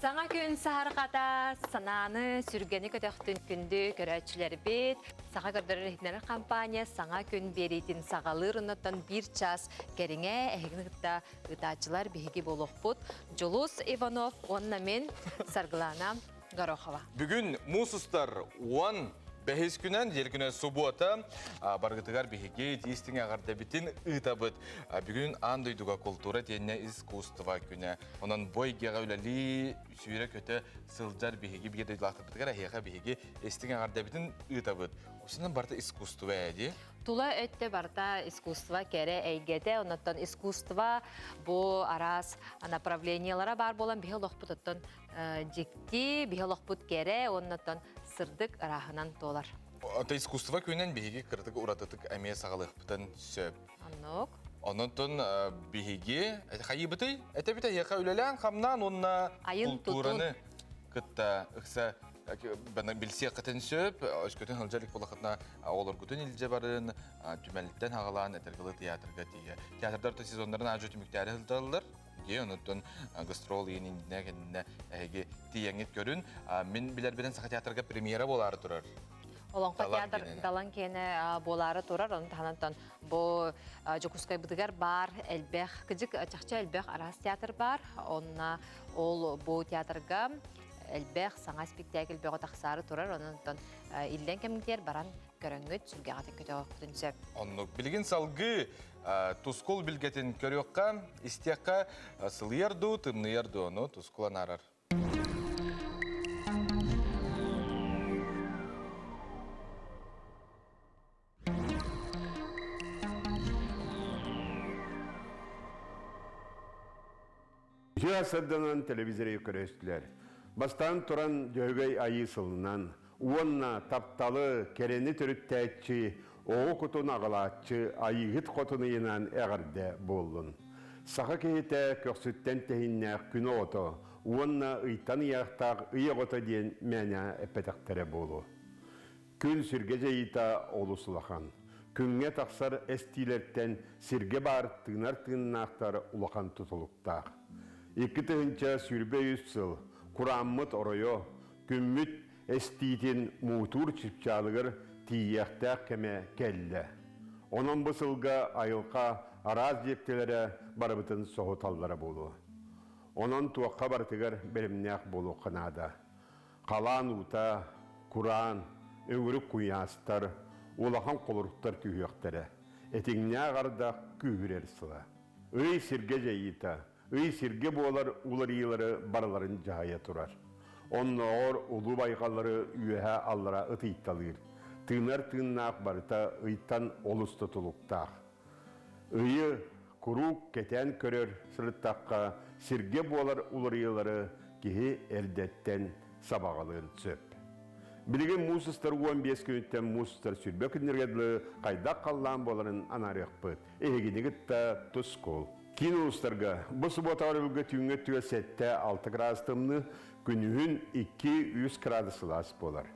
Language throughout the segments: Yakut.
Саҥа күн саһарҕата санааны, сүргэни көтөхтүн күндү көрөөччүлэрбит. Саха көрдөрөр-иһитиннэрэр компания саҥа күн биэриитин саҕалыыр оннуттан биир чаас кэриҥэ эһигини кытта ыытааччылар биһиги буолуохпут. Дьулус Иванов уонна мин Саргылана Горохова. Бүгүн муус устар 10 бэһис күнэн, диэри күнэ субуота баргытыгар биһиги тиистиҥ эҕэрдэбитин ыытабыт. Бүгүн аан дойдуга култуура тиэннэ искусство күнэ. Онон бу эйгэҕэ үлэлии, сүүрэ-көтө сылдьар биһиги биир дойдулаахтарбытыгар эһиэхэ биһиги истиҥ эҕэрдэбитин ыытабыт. Осунан барыта искусство ээ дии. Тула өттө барыта искусство кэрэ эйгэтэ, оннуттан искусство бу араас направлениелара баар буолан биһи олохпут оттон дьикти, биһи олохпут кэрэ, оннуттан сырдык ырааһынан туолар. Ото искусство күнүн биһиги кыратык уратытык эмиэ саҕалыахпытын сөп. Оннук. Онон биһиги хайыыбытый? Этэбит эһиэхэ үлэлээн-хамнаан уонна култуураны кытта ыкса билсиэххитин сөп. Өскөтүн сылдьар илик буоллаххытына оҕолоргутун илдьэ барын, түмэлтэн хаҕалаан этэргылы театрга тиийэ. Театрдар сезоннарын аадьу түмүктээри сылдьаллар. Дии, онуттан гастрол иин иннинэ кэннинэ эһиги тиийэҥҥит көрүн. Мин билэрбинэн Саха театрга премьера буолаары турар. Олоҥхо театр Далан киэнэ буолаары турар. Ону таһынан бу Дьокуускайбытыгар баар элбэх, кыдьык чахчы элбэх араас театр баар. Онно ол бу театрга элбэх саҥа спектакль бөҕө тахсаары турар. Онон иллэҥ кэмҥитигэр баран көрөҥҥүт, сүргэҕитин көтөҕөххүтүн сөп. Оннук. Билигин салгыы тускул билгэтин көрүөххэ, истиэххэ сылыйар дуу, тымныйар дуу, ону тускул анаарар. Үтүө сырданан телевизоры көрөстүлэр. Бастаан туран Дьөһөгөй Айыы сылынан уонна тапталы, кэрэни төрүттээччи, оҕо кутун аҕалааччы Айыыһыт Хотун ыйынан эҕэрдэ буоллун. Саха киһитэ көхсүттэн тэһиннээх күн оҕото уонна ыйтан ыйаахтаах ый оҕото диэн мээнэ эппэтэхтэрэ буолуо. Күн сиргэ дьайыыта олус улахан. Күҥҥэ тахсар эстиилэртэн сиргэ баар тыынар тыыннаахтар улахан тутулуктаах. 2023 сыл курааммыт оройо, күммүт эстиитин муҥутуур чыпчаалыгар тиийиэхтээх кэмэ кэллэ. Онон бу сылга айылҕа араас дьиктилэрэ барыбытын соһуталлара буолуо. Онон туохха барытыгар бэлэмнээх буолуохха наада. Халаан уута, кураан, өҥүрүк куйаастар, улахан холоруктар түһүөхтэрэ. Этиҥнээх ардах күүһүрэр сыла. Ый сиргэ дьайыыта, ый сиргэ буолар уларыйыылары барыларын дьаһайа турар. Оннооҕор улуу байҕаллары үөһэ-аллара ытыйталыыр. Тыынар тыыннаах барыта ыйтан олус тутулуктаах. Ыйы куруук кэтээн көрөр сырыттахха, сиргэ буолар уларыйыылары киһи эрдэттэн сабаҕалыан сөп. Билигин муус устар 15 күнүттэн муус устар 20 күннэргэ дылы хайдах халлаан буоларын анаарыахпыт. Эһигини кытта тускул. Киин улуустарга бу субуотаҕа өрөбүлгэ түүҥҥэ өттүгэр 7-6 градус тымныы, күнүһүн 2-3 градус сылаас буолар.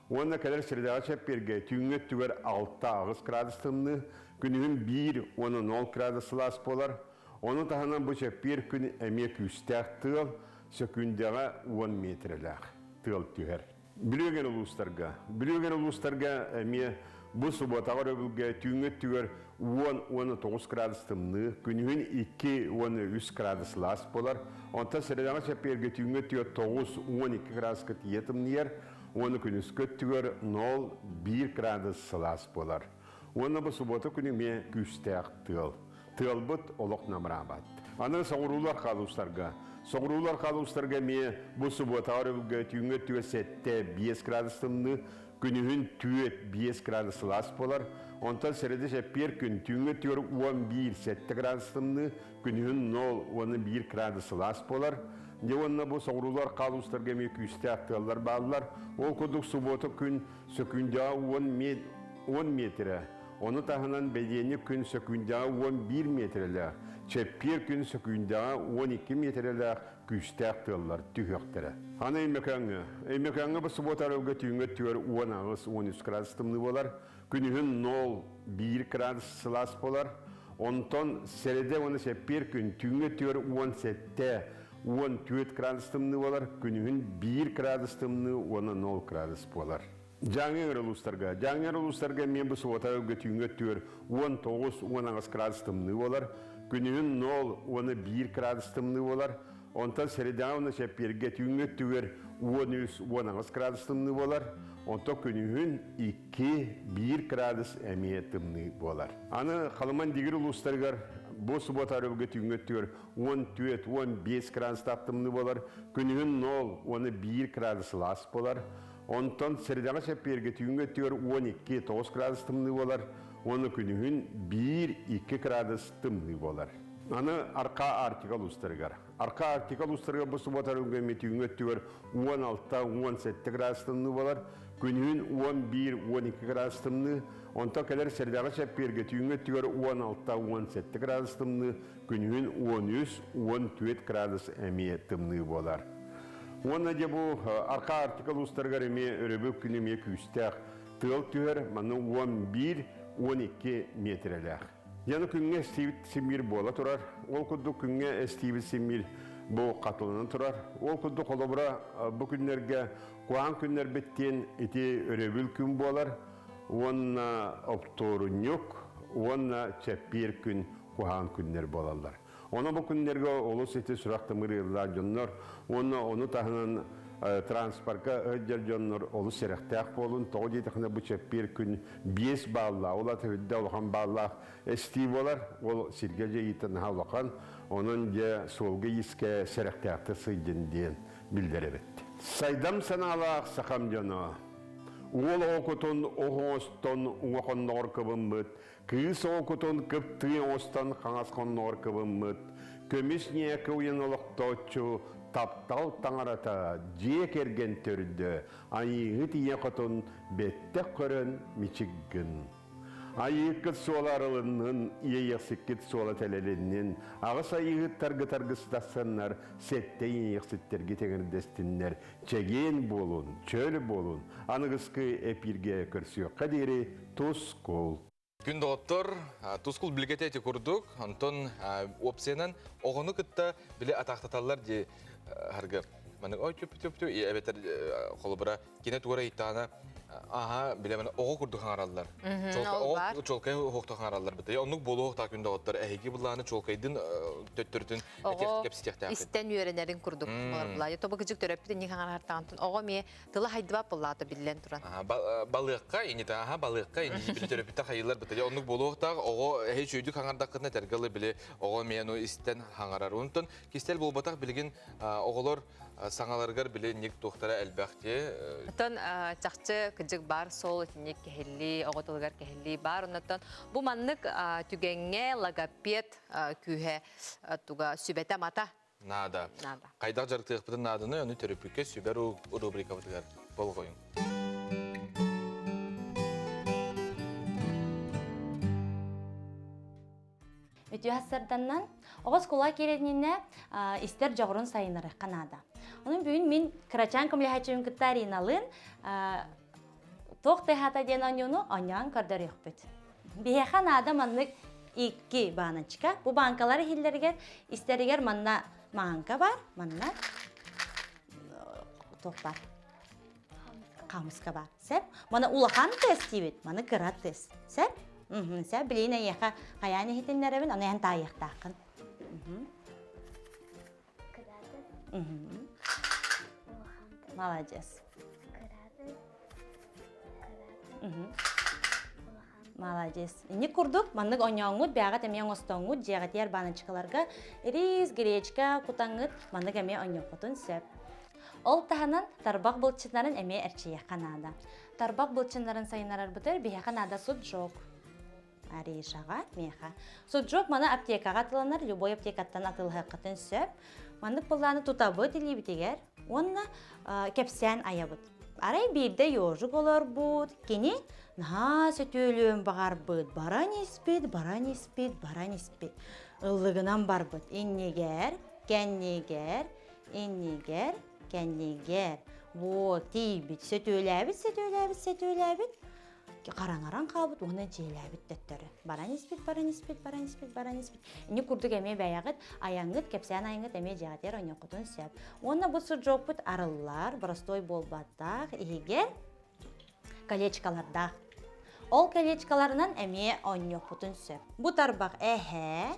Уонна кэлэр средаҕа чэппиэргэ түүҥҥү өттүгэр 6-8 градус тымныы, күнүһүн 1 уонна 0 градус сылаас буолар. Ону таһынан бу чэппиэр күн эмиэ күүстээх тыал, сөкүүндэҕэ 10 миэтэрэлээх тыал түһэр. Бүлүүгэн улуустарга. Бүлүүгэн улуустарга эмиэ бу субуотаҕа өрөбүлгэ түүҥҥү өттүгэр 10 уонна 9 градус тымныы, күнүһүн 2 уонна 3 градус сылаас буолар. Онтон средаҕа чэппиэргэ түүҥҥү өттүгэр 9 12 градуска тиийэ тымныйар. Уонна күнүскү өттүгэр 0,1 градус сылаас буолар. Уонна бу субуота күнү эмиэ күүстээх тыал. Тыалбыт олох намыраабат. Аны соҕуруулар хаалуустарга. Соҕуруулар хаалуустарга эмиэ бу субуотаҕа өрөбүлгэ түүҥҥү өттүгэр 7-5 градус тымныы, күнүһүн 4-5 градус сылаас буолар. Онтон сэрэдэ чэппиэр күн түүҥҥү өттүгэр 11-7 градус тымныы, күнүһүн 0 уонна 1 градус сылаас буолар. Дьэ уонна бу соҕуруулар хаалуустарга эмиэ күүстээх тыаллар бааллар. Ол курдук субуота күн сөкүүндэҕэ 10 миэтэрэ, ону таһынан бэлиэнньик күн сөкүүндэҕэ 11 миэтэрэлээх, чэппиэр күн сөкүүндэҕэ 12 миэтэрэлээх күүстээх тыаллар түһүөхтэрэ. Аны Өймөкөөҥҥө. Өймөкөөҥҥө бу субуота арыылга түүҥҥү өттүгэр 18-13 градус тымныы буолар. Күнүһүн 0-1 градус сылаас буолар. Онтон сэрэдэ уонна сэппиэр күн түүҥҥү өттүгэр 17. 14 градус тымныы буолар, күнүһүн 1 градус тымныы уонна 0 градус буолар. Дьааҥы ыҥыр улуустарга. Дьааҥы ыҥыр улуустарга эмиэ бу субуота өлгө түүҥҥү өттүгэр 19-18 градус тымныы буолар. Күнүһүн 0 уонна 1 градус тымныы буолар. Онтон сэрэдэҕэ уонна чэппиэргэ түүҥҥү өттүгэр 13-18 градус тымныы буолар. Онтон күнүһүн 2-1 градус эмиэ тымныы буолар. Аны Халыман Дигир улуустарыгар бу субуота өрөбүлгэ түүҥҥү өттүгэр 14-15 градустаах тымныы буолар. Күнүһүн 0 уонна 1 градус сылаас буолар. Онтон сэрэдэҕэ чэппиэргэ түүҥҥү өттүгэр 12-9 градус тымныы буолар уонна күнүһүн 1-2 градус тымныы буолар. Аны Аркаа Арктика улуустарыгар. Аркаа Арктика улуустарыгар бу субуота өрүлгэммит түүҥҥү өттүгэр 16-17 градус тымныы буолар, күнүһүн 11-12 градус тымныы, онтон кэлэр сэрэдэҕэ чэппиэргэ түүҥҥү өттүгэр 16-17 градус тымныы, күнүһүн 13-14 градус эмиэ тымныы буолар. Уонна дьэ бу Аркаа Арктика улуустарыгар эмиэ өрөбүл күнү эмиэ күүстээх тыал түһэр, манна 11-12 миэтирэлээх. Яны күҥҥэ эстиибит симиир буола турар. Ол курдук күҥҥэ эстиибит симиир бу хатыланан турар. Ол курдук холобура бу күннэргэ куһаҕан күннэрбит диэн ити өрөбүл күн буолар уонна оптуорунньук уонна чэппиэр күн куһаҕан күннэр буолаллар. Ону бу күннэргэ олус ити сүрэх-тымыр ыарыылаах дьоннор уонна ону таһынан транспорка сылдьар дьоннор олус сэрэхтээх буолун. Тоҕо диэтэххинэ бу чэппиэр күн 5 бааллаах, ол ата үрдэ улахан бааллаах эстии буолар. Ол сиргэ дьайыыта наһаа улахан. Онон дьэ суолга-иискэ сэрэхтээхтик сылдьын диэн биллэрэбит. Сайдам санаалаах сахам дьоно, уол оҕо кутун ох оҥостон уҥа хонноҕор кыбыммыт, Кыыс оҕокутун кыптыы оҥостон хаҥас хонноҕор кыбыммыт, көмүс ньээкэ уйан олохтооччу, таптал таҥарата, дьиэ кэргэн төрдө, айыыһыт ийэ хотун бэттэх көрөн мичик гын. Айыыккыт суола арылыннын, иэйэхсиккит суола тэлэлиннин, аҕыс айыыһыттаргыт аргыстассаннар, сэттэ иэйэхситтэргит эҥэрдэстиннэр, чэгиэн буолун, чөл буолун, аныгыскы эпииргэ көрсүөххэ диэри Тускул. Күн доҕоттор, Тускул билгэтэ ити курдук, онтон опциянан оҕону кытта били атаахтаталлар дии харгы. Маннык ой түп түп түп эбэтэр холобура кине тугара ыйытаана аха биле маны оҕо курдук хаҥараллар. Оҕо чолкай уһуохта хаҥараллар быта. Оннук буолуохтаах күн доҕоттор эһиги былааны чолкайдын төттөрүтүн кэпсэтиэхтээхпит. Истэн үөрэнэрин курдук болар булаа. Тобу кыжык төрөппүт инник хаҥарартаантын оҕо эмиэ Тыла хайдыбат буоллаата биллэн туран. Балыакка инитааха балыакка ини били төрөппүттэр хайыылар быта оннук буолуохтаах оҕо эһи үчүгүйдүк хаҥардаххытына этэргэ били оҕо эмиэ ону истэн хаҥарар. Онтон кистэл буолбатах билигин оҕолор саҥаларыгар били ник туохтара элбэх дии. Оттон чахчы кыдьык бар сол итинник кэһиллии оҕо тылыгар кэһиллии бар оннуттан бу маннык түгэҥҥэ логопед күүһэ туга сүбэтэ-мата Наада. Наада. Хайдах дьарыктыахпытын нааданы ону төрөппүккэ сүбэ рубрикабытыгар болҕойуҥ. Үтүө сарданнан оҕо оскуола киирэрининэ истэр дьоҕурун сайыннарыахха наада. Онон бүгүн мин кырачаан көмөлөһөөччүбүн кытта Ариналыын туох тыаһаата диэн оонньууну оонньоон көрдөрүөхпүт. Биһиэхэ наада маннык икки баночка. Бу банкалар иһиллэригэр истэригэр манна маанка бар, манна туох бар? Хамыска бар. Сеп. Мана улахан тест диибит, маны кыра тест. Сеп. Сеп, билигин эйиэхэ хайаан иһитиннэрэбин, аны эн таайыахтааххын. Молодец. Молодец. Инник курдук маннык онньооҥҥут бэйэҕит эмиэ оҥостоҥҥут дьиэҕитигэр баночкаларга рис, гречка кутаҥҥыт маннык эмиэ онньуоххутун сөп. Ол таһынан тарбах былчыннарын эмиэ эрчийиэххэ наада. Тарбах былчыннарын сайыннарарбытыгар биһиэхэ наада суджок. Аришаҕа, миэхэ. Суджок маны аптекаҕа атыланар, любой аптекаттан атылыһыаххытын сөп. Маннык былааны тутабыт илиибитигэр уонна кэпсээн айабыт. Арай биирдэ ежик олорбут, кини наһаа сөтүөлүөн баҕарбыт, баран испит, баран испит, баран испит. Ыллыгынан барбыт. Иннигэр, кэннигэр, иннигэр, кэннигэр. Вот, тиийбит, сөтүөлээбит, сөтүөлээбит, сөтүөлээбит. Хараҥаран хаалбыт уонна дьиэлээбит төттөрү. Баран испит, баран испит, баран испит, баран испит. Ини курдук эмиэ бэйэҕит айаҥҥыт, кэпсээн айаҥҥыт эмиэ дьиэҕитигэр оонньуоххутун сөп. Уонна бу сурдьуоппут арыллар, боростуой буолбатах, иһигэр колечкалардаах. Ол колечкаларынан эмиэ оонньуохпутун сөп. Бу тарбах эһэ.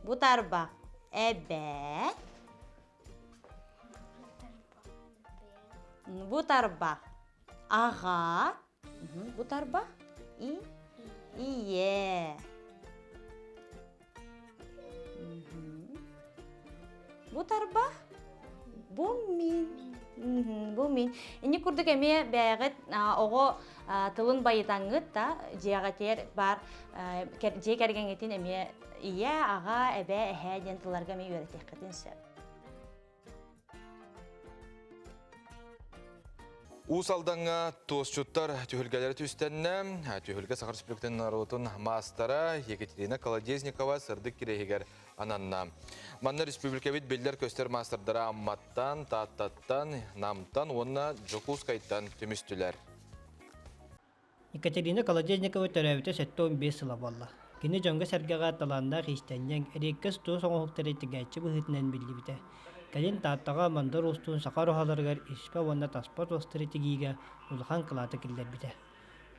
Бу тарбах эбэ. Бу тарбах аҕа. Бу тарбах и ийэ. Бу тарбах бу мин. Бу мин. Ини курдук эмиэ бэйэҕит оҕо тылын байытаҥҥыт да дьиэҕитигэр баар дьиэ кэргэҥҥитин эмиэ ийэ, аҕа, эбээ, эһээ диэн тылларга эмиэ үөрэтиэххитин сөп. Уус Алдаҥҥа туосчуттар түһүлгэлэрэ түстэннэ. Түһүлгэ Саха Республикатын норуотун маастара Екатерина Колодезникова сырдык кирэһигэр ананна. Манна республикабыт биллэр-көстөр маастардара Амматтан, Тааттаттан, Намтан уонна Дьокуускайтан түмүстүлэр. Екатерина Колодезникова төрөөбүтэ 75 сыла буолла. Кини дьоҥҥо-сэргэҕэ талааннаах иистэнньэҥ, эриэккэс туос оҥоһуктары тигээччи быһыытынан биллибитэ. Кэлин Тааттаҕа Мандар Уустуун саха оруһаларыгар испэ уонна таспа туостары тигиигэ улахан кылааты киллэрбитэ.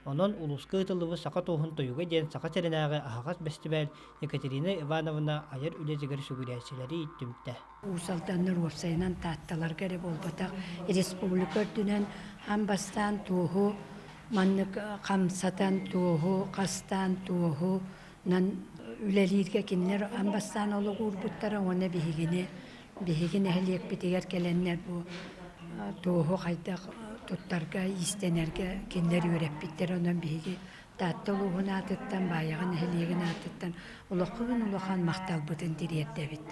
Онон улууска ыытыллыбыт Саха туоһун тойуга диэн Саха сиринээҕи аһаҕас бэстибээл Екатерина Ивановна айар үлэтигэр сүгүрүйээччилэри түмтэ. Уус Алданнар уопсайынан Таатталарга эрэ буолбатах, республика үрдүнэн аан бастаан туоһу маннык хамсатан туоһу, хастаан туоһунан үлэлииргэ кинилэр аан бастаан олук уурбуттара уонна биһигини биһиги нэһилиэкпитигэр кэлэннэр бу туоһу хайдах туттарга, иистэнэргэ кинилэр үөрэппиттэр. Онон биһиги Таатта улууһун аатыттан, Баайаҕа нэһилиэгин аатыттан улахан улахан махталбытын тириэрдэбит.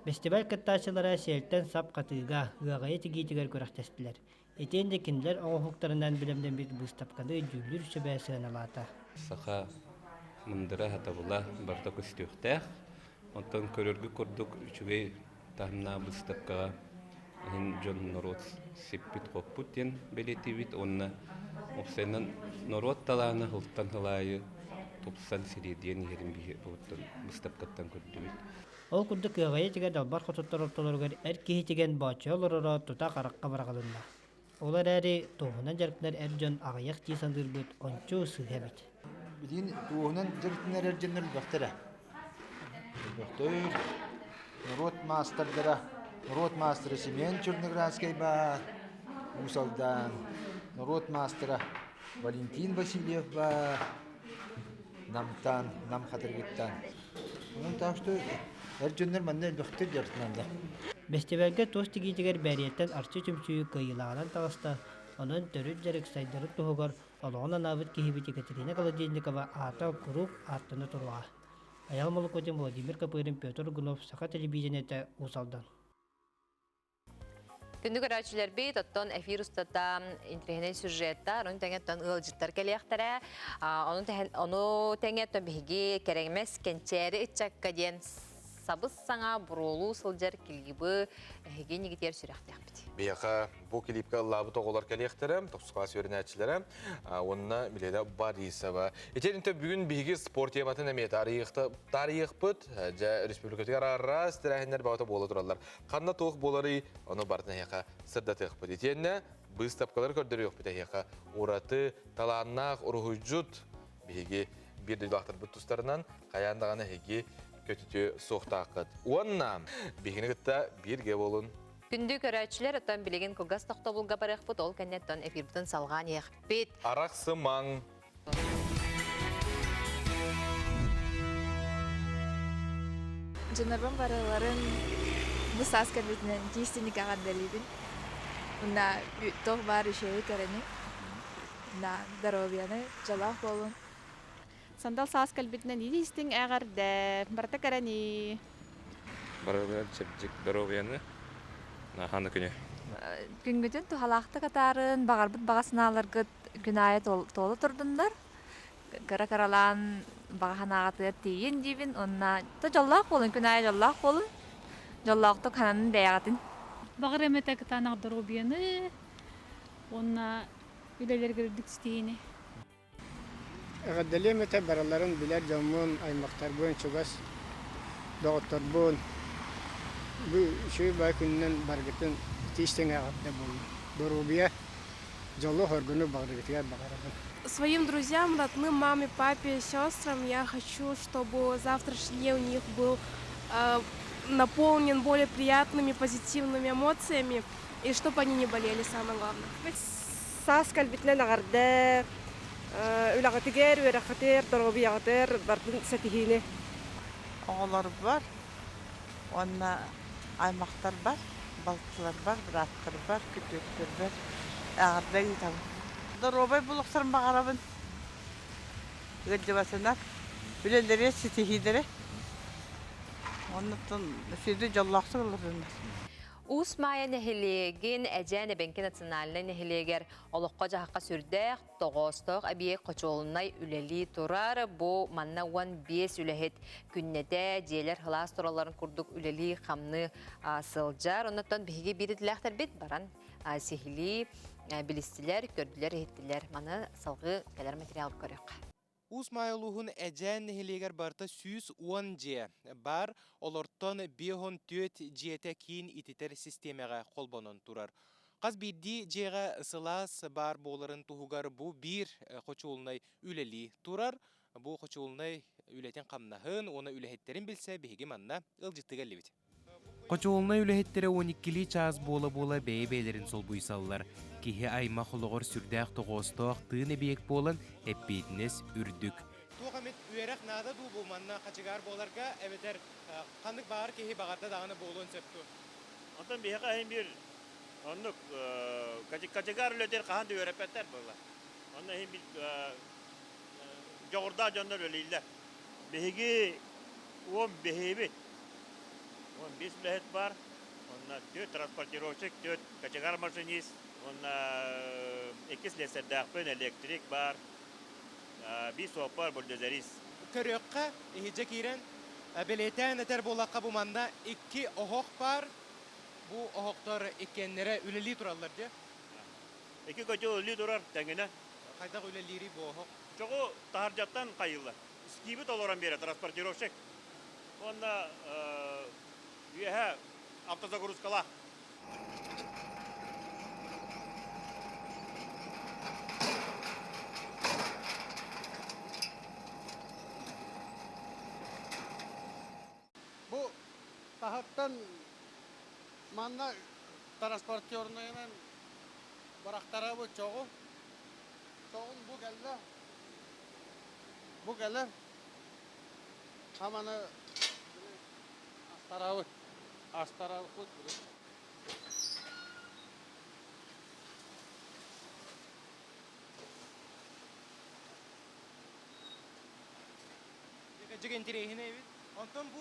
Бэстибээл кыттааччылара сиэлтэн сап хатыыга, ыаҕайа тигиитигэр күрэхтэстилэр. Итиэннэ кинилэр оҥоһуктарынан бэлэмнэммит быыстапканы дьүүллүүр сүбэ сыаналаата. Саха мындыра сатабыла барыта көстүөхтээх. Оттон көрөргө курдук үчүгэй таһымнаах быыстапкаҕа иһин дьон норуот сиппит-хоппут диэн бэлиэтиибит уонна уопсайынан норуот талаана сылтан сыл аайы тупсан сириэдийэн иһэрин быыстапкаттан көрдүбүт. Ол курдук ыаҕайа тигэ далбар хотуттар ортолоругар эр киһи тигэн бооччойо олороро тута харахха быраҕылынна. Ол эрээри туоһунан дьарыктанар эр дьон аҕыйах дии саныырбыт ончу сыыһа эбит. Билигин туоһунан дьарыктанар эр дьоннор элбэхтэр ээ. Элбэхтэр. Норуот маастардара, норуот маастара Семен Черноградскай баар, Уус Алдан, норуот маастара Валентин Васильев баар, Намтан, Нам Хатырыгыттан. Онон так что эр дьоннор манна элбэхтик дьарыктаналлар. Бэстибээлгэ туос тигиитигэр Бээрийэттэн Арчы түмсүү кыайыылааҕынан таҕыста, онон төрүт дьарык сайдарын туһугар олоҕун анаабыт киһибит Екатерина Колодезникова аата куруук ааттана туруоҕа. Айал Молокотин, Владимир Копырин, Петр Аргунов, Саха телевидениетэ, Уус Алдан. Күндү көрөөччүлэрбит, оттон эфир устата интэриэһинэй сюжеттар, ону тэҥэ оттон ыалдьыттар кэлиэхтэрэ. Ону тэҥэ оттон биһиги кэрэмэс кэнчээри ыччакка диэн сабыс саҥа буруолуу сылдьар клибы эһиги нигитиэр сүрэхтиэхпит. Биһиэхэ бу клипка ыллаабыт оҕолор кэлиэхтэрэ, тохсус үөрэнээччилэрэ уонна Милена Борисова. Итиэннэ бүгүн биһиги спорт тематын эмиэ таарыйыахпыт. Дьэ, республикатыгар араас тэрээһиннэр баҕата буола тураллар. Ханна туох буоларый, ону барытын эһиэхэ сырдатыахпыт. Итиэннэ быыстапкалары көрдөрүөхпүт эһиэхэ ураты талааннаах уруһуйдьут биһиги биир дойдулаахтарбыт тустарынан хайаан даҕаны эһиги көтүтүө суохтааххыт. Уонна биһигини кытта бииргэ буолун. Күндү көрөөччүлэр, оттон билигин кылгас тохтобулга барыахпыт, ол кэнниттэн эфирбитин салҕаан иһиэхпит. Арахсымаҥ! Дьоннорбун барыларын бу саас кэлбитинэн тиистиник эҕэрдэлиибин. Уонна туох баар үчүгэйи кэрэни, уонна доруобуйаны, дьоллоох буолун. Сандал саас кэлбитинэн истиҥ эҕэрдэ, барыта кэрэни. Барыларыгар чэбдик доруобуйаны, хааны күнү. Күҥҥүтүн туһалаахтык атаарын, баҕарбыт баҕа санааларгыт күн аайы туола турдуннар. Кыра-кыралаан баҕа санааҕытыгар тиийин диибин уонна то дьоллоох буолун, күн аайы дьоллоох буолун. Дьоллоохтук хананын бэйэҕитин. Баҕар эмэтэ кытаанах доруобуйаны уонна Үлэлэргэр үрдүк ситиһиини. Эҕэрдэлиэм этэ барыларын билэр дьоммун, аймахтарбын, чугас доҕотторбун. Бу үчүгэй баай күнүнэн барыгытын итии-истиҥ эҕэрдэ буоллун. Доруобуйа, дьолу-соргуну баҕарыгытыгар баҕарабын. Своим друзьям, родным, маме, папе, сестрам я хочу, чтобы завтрашний день у них был наполнен более приятными, позитивными эмоциями, и чтобы они не болели, самое главное. Саас кэлбитинэн эҕэрдэ, үлэҕитигэр, үөрэххитигэр, доруобуйаҕытыгар бардын ситиһиини. Оҕолорбор уонна аймахтарбар, балтыларбар, бырааттарбар, күтүөттэрбэр эҕэрдэ ыытабын. Доруобай булуохтарын баҕарабын. Ыалдьыбатынар, үлэлэригэр ситиһиилэри. Оннуттан сүдү дьоллоохтук олордуннар. Уус Маайа нэһилиэгин Эдьээн эбэҥки национальнай нэһилиэгэр олоххо-дьаһахха сүрдээх тоҕоостоох эбийиэк хочуолунай үлэлии турар. Бу манна 15 үлэһит күннэтэ дьиэлэр сылаас туралларын курдук үлэлии-хамныы сылдьар. Оннуттан биһиги биир идэлээхтэрбит баран сиһилии билистилэр, көрдүлэр-иһиттилэр. Маны салгыы кэлэр материалга көрүөххэ. Уус Маайа улууһун Эдьээн нэһилиэгэр барыта 110 дьиэ баар, олортон 54 дьиэтэ киин ититэр систиэмэҕэ холбонон турар. Хас биирдии дьиэҕэ сылаас баар буоларын туһугар бу биир хочуолунай үлэлии турар. Бу хочуолунай үлэтин-хамнаһын уонна үлэһиттэрин билсэ биһиги манна ыалдьыттыы кэллибит. Хочуолунай үлэһиттэрэ 12-лии чаас буола-буола бэйэ-бэйэлэрин солбуйсаллар. Киһи аймах олоҕор сүрдээх тоҕоостоох тыын эбийиэк буолан, эппиэтинэс үрдүк. Туох эмит үөрэх наада дуу бу манна хачыгаар буоларга эбэтэр ханнык баҕар киһи баҕарда даҕаны буолуон сөп дуо? Онтон биһиэхэ иһин биир оннук кочегар үлэтигэр хаһан да үөрэппэттэр буолла. Онно иһин биир дьоҕурдаах дьоннор үлэлииллэр. Биһиги уон биһиэбит. 15 үлэһит бар. Онно түөрт транспортировщик, түөрт кочегар машинист, уонна икки слесарьдаахпын, электрик бар, биир суоппар, бульдозерист. Көрүөххэ, иһирдьэ киирэн, бэлиэтээн этэр буоллахха, бу манна икки оһох баар. Бу оһохтор иккиэннэрэ үлэлии тураллар дии. Икки котел үлэлии турар тэҥинэ. Хайдах үлэлиирий бу оһох? Чоҕу таһырдьаттан хайыыллар. Скиби толорон биэрэр транспортировщик. Уонна үөһэ автозагрузкалаах. Бу таһыттан манна транспортернайынан бырахтарабыт чоҕу. Чоҕун бу кэллэ. Бу кэлэр. Хаманы астарабыт. Астарабыт. Дьигэ интэриэһинэй эбит. Онтон бу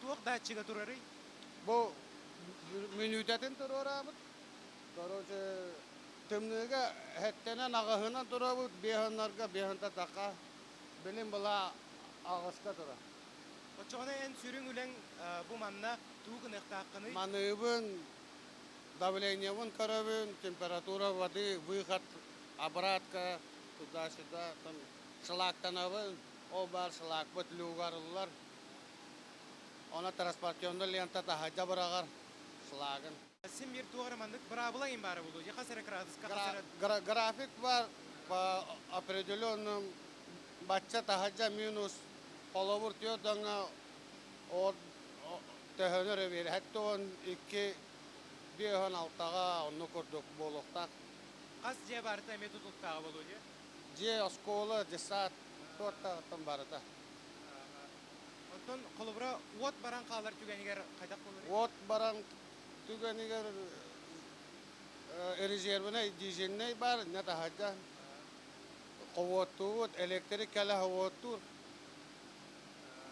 туох датчига турарый? Бу мүнүүтэтин туруорабыт. Короче, тымныыга эһэттэнэн аҕыһынан турабыт, биэһыннарга биэһынта таха. Билин была аҕыска турар. Оччоҕуна эн сүрүн үлэҥ бу манна тугу гыныахтааххыный? Маныыбын, давлениебын көрөбүн, температура воды, выход, обратка, туда-сюда, там шлактанабын, ол баар шлакпыт люгарыллар. Оны транспортёрный лента таһырдьа быраҕар шлагын. Син биир туох эрэ маннык быраабыла иҥин баара буолуо дии, хас эрэ кыраадыска, хас эрэ... График бар по определенным бачча таһырдьа минус холобур түөрт аҥа төһөнөр эбиэр 72 56-ҕа оннук курдук буолуохтаах. Хас дьиэ барыта эмиэ тутулуктааҕа буолуо дии? Дьиэ, оскуола, детсад туортаҕыттан барыта. Оттон холобура уот баран хаалар түгэнигэр хайдах буоларый? Уот баран түгэнигэр резервнэй дизельнэй баар, иннэ таһырдьа хобуоттуубут, электрик кэлэ хобуоттуур.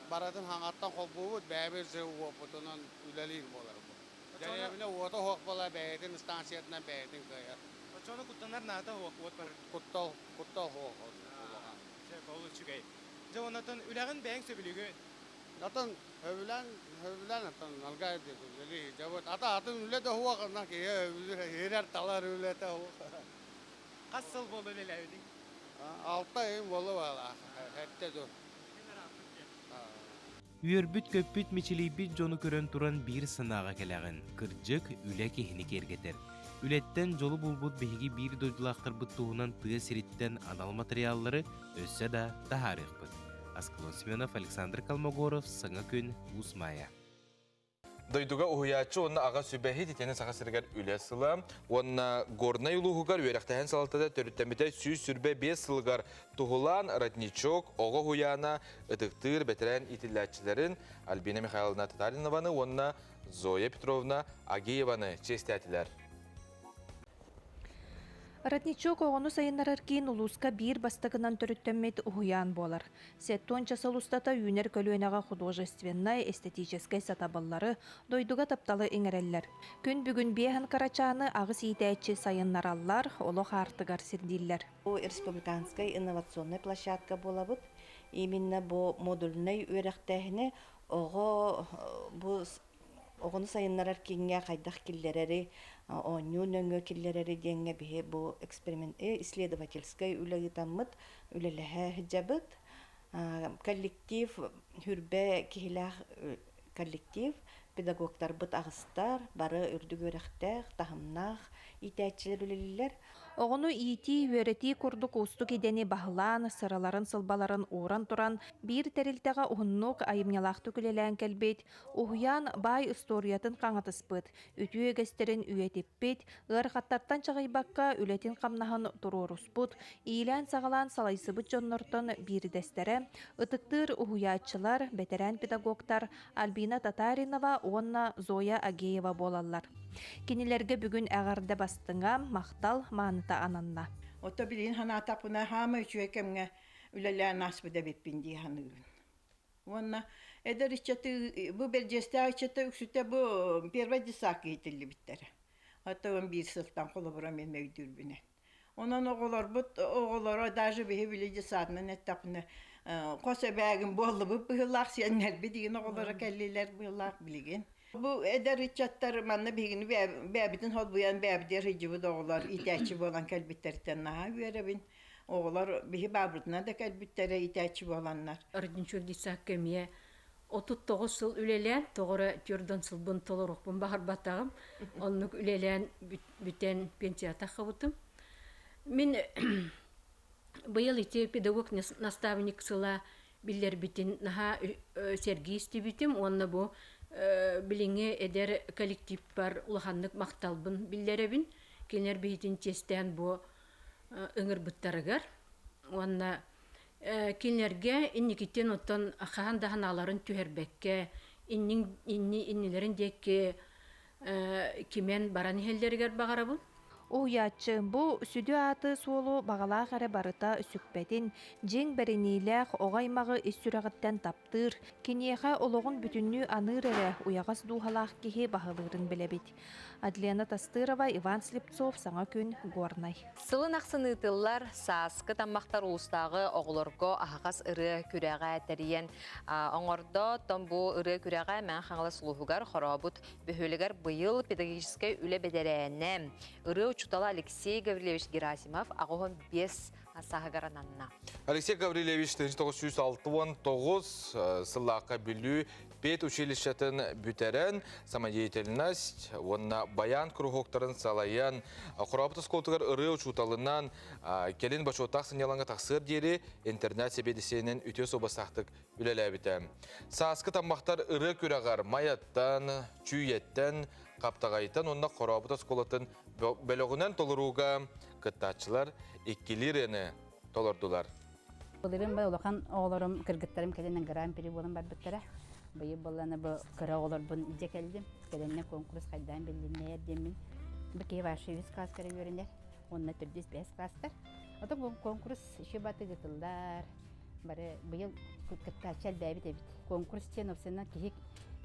Барытын хаҥаттан холбуубут, бэйэбит уопутунан үлэлиир буоларбыт. Дэриэбинэ уота суох буола бэйэтин станциятынан бэйэтин кыайар. Оччону куттанар наада суох уот барар. Куттал, куттал суох улахан. Сөп, ол үчүгэй. Дьэ, оннотон үлэҕин бэйэҥ сөбүлүүгүн? Атын сөбүлээн, сөбүлээн атын алгай диэн үлэлии дьабыт. Ата атын үлэ да суох, ына киһи сөбүлүүр, иһирэр талар үлэтэ суох. Хас сыл буолла үлэлээбитиҥ? Алта ый буолла сэттэ дуу. Үөрбүт-көппүт, мичилийбит дьону көрөн туран биир санааҕа кэлэҕин. Кырдьык, үлэ киһини киэргэтэр. Үлэттэн дьолу булбут биһиги биир дойдулаахтарбыт туһунан тыа сириттэн анал матырыйааллары өссө да таһаарыахпыт. Аскалон Семенов, Александр Колмогоров, Саҥа күн, Уус Маайа. Дойдуга уһуйааччы уонна аҕа сүбэһит итиэннэ Саха сиригэр үлэ сыла уонна Горнай улууһугар үөрэхтээһин салалтата төрүттэммитэ 125 сылыгар туһулаан Родничок оҕо уһуйаана ытыктыыр бэтэрээн иитиллээччилэрин Альбина Михайловна Татаринованы уонна Зоя Петровна Агееваны чиэстээтилэр. Родничок оҕону сайыннарар киин улууска биир бастакынан төрүттэммит уһуйаан буолар. Сеттуонча сыл устата үүнэр көлүөнэҕэ художественнай, эстетическэй сатабыллары, дойдуга тапталы иҥэрэллэр. Күн бүгүн биэһэн кырачааны аҕыс иитээччи сайыннараллар, олох аартыгар сирдииллэр. Бу республиканскай инновационнай площадка буолабыт. Именно бу модульнай үөрэхтээһини оҕо бу оҕону сайыннарар кииҥҥэ хайдах киллэрэри, оонньуу нөҥүө киллэрэри диэҥҥэ биһи бу эксперимент исследовательскай үлэ ыытаммыт, үлэлэһэ сылдьабыт. Коллектив хүрбэ киһилээх коллектив, педагогтарбыт аҕыстар, бары үрдүк үөрэхтээх, таһымнаах иитээччилэр үлэлииллэр. Оҕону иитии, үөрэтии курдук уустук идэни баһылаан, сыраларын-сылбаларын ууран туран, биир тэрилтэҕэ уһуннук, айымньылаахтык үлэлээн кэлбит, уһуйаан баай устуоруйатын хаҥатыспыт, үтүө үгэстэрин үйэтиппит, ыарахаттартан чаҕыйбакка үлэтин-хамнаһын туруоруспут, иилээн-саҕалаан салайсыбыт дьоннортон биирдэстэрэ, ытыктыыр уһуйааччылар, бэтэрээн педагогтар Альбина Татаринова уонна Зоя Агеева буолаллар. Кинилэргэ бүгүн эҕэрдэ бастыҥа, махтал мааныта ананна. Ото билигин санаатахпына хаама үчүгэй кэмҥэ үлэлээн ааспыт эбиппин дии саныыбын. Уонна эдэр ыччаты бу бэрдьиэстээх ыччата үксүтэ бу первый десакка иитиллибиттэрэ. Оттон биир сылтан холобура мен өйдүүрбүнэн. Онон оҕолорбут оҕолоро даже биһи били десантынан эттэхпинэ хос эбээгин буоллубут быһыылаах сиэннэрбит игин оҕолоро кэллилэр быһыылаах билигин. Бу эдэр ыччаттар манна биһигини бэйэбитин холбуйан бэйэбитигэр сылдьыбыт оҕолор иитээччи буолан кэлбиттэриттэн наһаа үөрэбин. Оҕолор биһи баабырытынан да кэлбиттэрэ иитээччи буоланнар. Родничок детсадка эмиэ 39 сыл үлэлээн, тоҕо эрэ түөрт сылбын толоруохпун баҕарбатаҕым. Оннук үлэлээн бүтэн пенсия таххыбытым. Мин быйыл ити педагог наставник сыла биллэрбитин наһаа сэргии истибитим уонна бу билиҥҥи эдэр коллективпар улаханнык махталбын биллэрэбин. Кинилэр биһитин чиэстээн бу ыҥырбыттарыгар уонна кинилэргэ инникитин оттон хаһан да санааларын түһэрбэккэ иннин инни иннилэрин диэки кимэн баран иһэллэригэр баҕарабын. Уһуйааччы бу сүдү ааты-суолу баҕалаах эрэ барыта сүкпэтин, дьиҥ бэриниилээх оҕо аймаҕы ис сүрэҕиттэн таптыыр, киниэхэ олоҕун бүтүннүү аныыр эрэ уйаҕас дууһалаах киһи баһылыырын билэбит. Адлена Тастырова, Иван Слепцов, Саҥа күн, Горнай. Сылын ахсын ыытыллар сааскы таммахтар улуустааҕы оҕолорго аһаҕас ырыа күрэҕэ тэрийэн оҥордо. Оттон бу ырыа күрэҕэ Мэҥэ Хаҥалас улууһугар Хорообут бөһүөлэгэр быйыл педагогическай үлэ бэтэрээнэ, ырыа учуутала Алексей Гаврильевич Герасимов 85 сааһыгар ананна. Алексей Гаврильевич 1969 сыллаахха Бүлүү педучилищетын бүтэрэн, самодеятельность уонна баян куруһуоктарын салайан, Хорообут оскуолатыгар ырыа учууталынан, кэлин бочуоттаах сынньалаҥҥа тахсыар диэри интернат сэбиэдиссэйинэн үтүө суобастаахтык үлэлээбитэ. Сааскы таммахтар ырыа күрэҕэр Майаттан, Чүүйэттэн, Хаптаҕайтан уонна Хорообут оскуолатын бөлөҕүнэн толорууга кыттааччылар иккилии ырыаны толордулар. Былырыын бу улахан оҕолорум, кыргыттарым кэлин гран-при буолан барбыттара. Быйыл буоллана бу кыра оҕолорбун илдьэ кэллим. Кэлэннэ конкурс хайдаан биллиннээр диэммин. Бу киһи вообще үс класстара үөрэнэр. Уонна төрдүс бэс класстар. Ото бу конкурс еще баты ыытыллар. Бары быйыл кыттааччы элбээбит эбит. Конкурс диэн опсынан киһи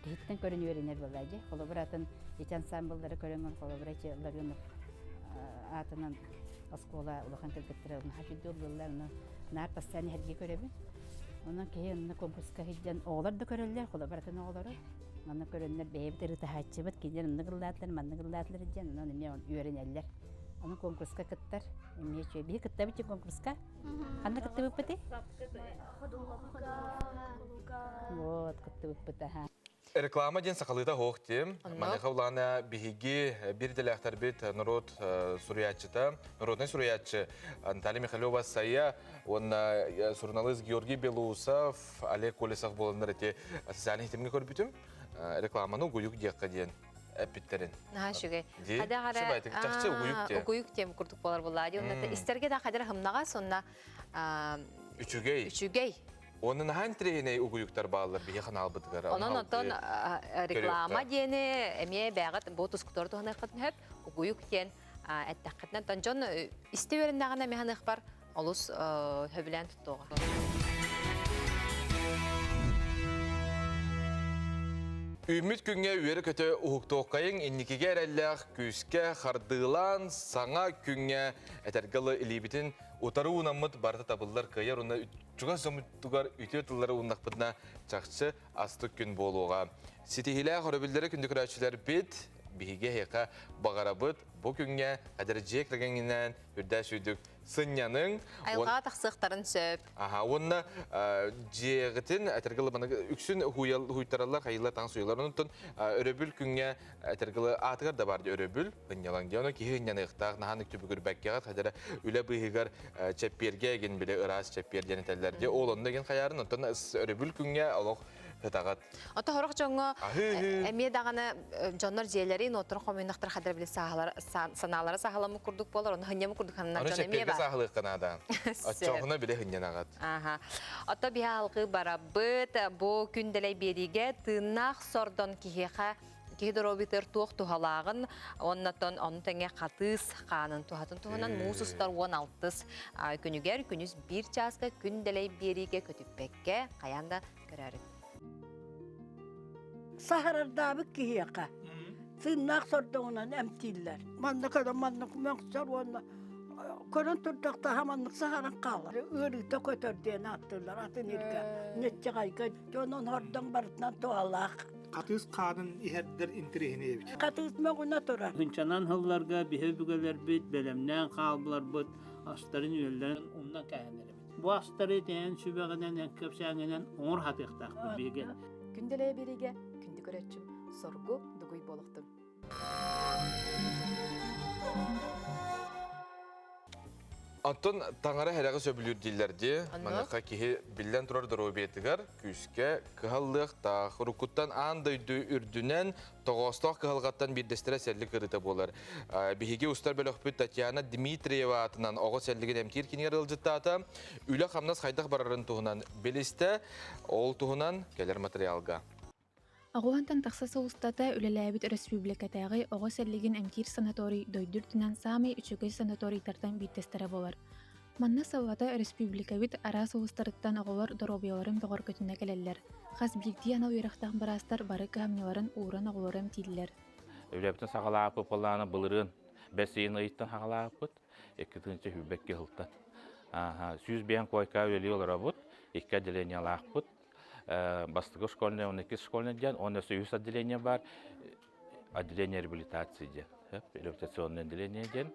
киһиттэн көрөн үөрэнэр буолла дии. Холобур атын ити ансамбллары көрөҥҥүн холобура ити Ларионов аатынан оскуола улахан кыргыттара наһаа үчүгэй ыллыыллар, ону наар постоянно эһэргии көрөбүн. Онон киһи онно конкурска сылдьан оҕолор да көрөллөр, холобур атын оҕолору. Манна көрөннөр бэйэбит ырытаһааччыбыт, кинилэр оннук ыллаатылар, маннык ыллаатылар диэн, онон эмиэ үөрэнэллэр. Аны конкурска кыттар. Эмиэ үчүгэй. Биһи кыттабыт конкурска. Ханна кыттыбыппытый? Вот, кыттыбыппыт, аха. Реклама диэн сахалыыта суох диим. Маныаха улаана биһиги биир идэлээхтэрбит норуот суруйааччыта, народнай суруйааччы Наталья Михалева Сайа уонна суруналыыс Георгий Белоусов, Олег Колесов буоланнар ити социальнай ситимҥэ көрбүтүм. Рекламаны угуйук диэххэ диэн эппиттэрин. Наһаа үчүгэй. Дии. Чахчы угуйук диэн. Угуйук диэн курдук буолар буоллаа дии. Онно истэргэ да хадыр хымнаҕас онно Үчүгэй. Үчүгэй. Онно наһаа интэриэһинэй угуйуктар бааллар биһи ханаалбытыгар. Онон оттон реклама диэни эмиэ бэҕэт бу тускутор туһаныаххытын сөп. Угуйук диэн эттэххитинэ оттон дьон истэ үөрэннэҕинэ эмиэ ханыахпар олус сөбүлээн туттуоҕа. Үүммүт күҥҥэ үөрэ-көтө уһуктуоххайыҥ, инникигэ эрэллээх күүскэ хардыылаан, саҥа күҥҥэ этэргэ дылы илиибитин утары уунаммыт барыта табыллар кыайар уонна чугас дьоммутугар үтүө тыллары ууннахпытына чахчы астык күн буолуоҕа. Ситиһиилээх өрөбүллэри күндү көрөөччүлэрбит, биһиги эһиэхэ баҕарабыт бу күҥҥэ эдэр дьиэ кэргэҥҥинээн үрдээ сүйдүк сынньаныҥ. Айылҕаҕа тахсыахтарын сөп. Аха, уонна дьиэҕитин этэргэ үксүн хуйтараллар, хайылар таҥас суйалар. Онтон өрөбүл күҥҥэ этэргэ аатыгар да бар өрөбүл ынньалаҥ диэн. Онон киһи ынньаныахтаах, наһаа түбүгүрбэккэҕит, хадара үлэ быыһыгар чэппиэргэ эгин били ыраас чэппиэр диэн этэллэр дии. Ол онно эгин хайаарын, онтон өрөбүл күҥҥэ олох ытаҕыт. Ото сорох дьоҥҥо эмиэ даҕаны дьоннор дьиэлэрин уоттарын хомуйнахтар хадыр били санаалара саһаламмыт курдук буолар, ону хынньамы курдук ханнар дьон эмиэ бар. саһылыахха наада. Оччоҕуна биле хынньанаҕыт. Аха. Ото биһи алгыы барабыт. Бу күн дэлэй биэриигэ тыыннаах сордон киһиэхэ киһи доруобуйатыгар туох туһалааҕын уоннатон ону тэҥэ хатыыс хаанын туһатын туһунан муус устар 16 күнүгэр күнүс биир чааска күн дэлэй биэриигэ көтүппэккэ хайаан да көрөөрүн. Саһарардаабыт киһиэхэ сыыннаах сордоҥунан эмтииллэр. Манна көрөн маннык мөҥсөр уонна көрөн турдахтаха маннык саһаран хаалар. Ыарыыта көтөр диэн ааттыыллар атын иргэ, неччэҕайга дьонун хордоҥ барытынан туһалаах. Хатыыс хаанын иһэрдэр интэриэһинэй эбит. Хатыыс мөҕүнэ турар. Тыһыынчанан сылларга биһи өбүгэлэрбит бэлэмнээн хаалбыларбыт астарын-үөллэрин умнан кээһэн эрэбит. Бу астары тэйэн сүбэҕинэн, кэпсээҥинэн оҥор хатыахтаахпыт биһиги. Күндэлэйэ биэриигэ күндү көрөөччүм Соргу Дугуй буолуохтун. Оттон таҥара эрэҕи сөбүлүүр дииллэр дии. Маныаха киһи биллэн турар доруобуйатыгар күүскэ кыһаллыахтаах. Уруккуттан аан дойду үрдүнэн тоҕоостоох кыһалҕаттан биирдэстэрэ сэллик ыарыыта буолар. Биһиги устар бөлөхпүт Татьяна Дмитриева аатынан оҕо сэллигин эмтиир кинигэр ыалдьыттаата. Үлэ-хамнас хайдах барарын туһунан билистэ. Ол туһунан кэлэр материалга. Оҕуһунтан тахса сыл устата үлэлээбит өрөспүүбүлүкэтээҕи оҕо сэллигин эмтиир санаторий дойду үрдүнэн саамай үчүгэй санаторийдартан биирдэстэрэ буолар. Манна сыллата өрөспүүбүлүкэбит араас улуустарыттан оҕолор доруобуйаларын бөҕөргөтүнэ кэлэллэр. Хас биирдии анал үөрэхтээх быраастар бары кыһамньыларын ууран оҕолору эмтииллэр. Үлэбитин саҕалаабыт буоллаҕына былырыын бэс ыйын ыйыттан саҕалаабыппыт. 2 сүүрбэкки сылтан. 105 куойка үлэлии олоробут, икки отделениелаахпыт. Бастакы школьный, он иккис школьный диэн, он өссө үһүс отделение баар, отделение реабилитации диэн, реабилитационное отделение диэн.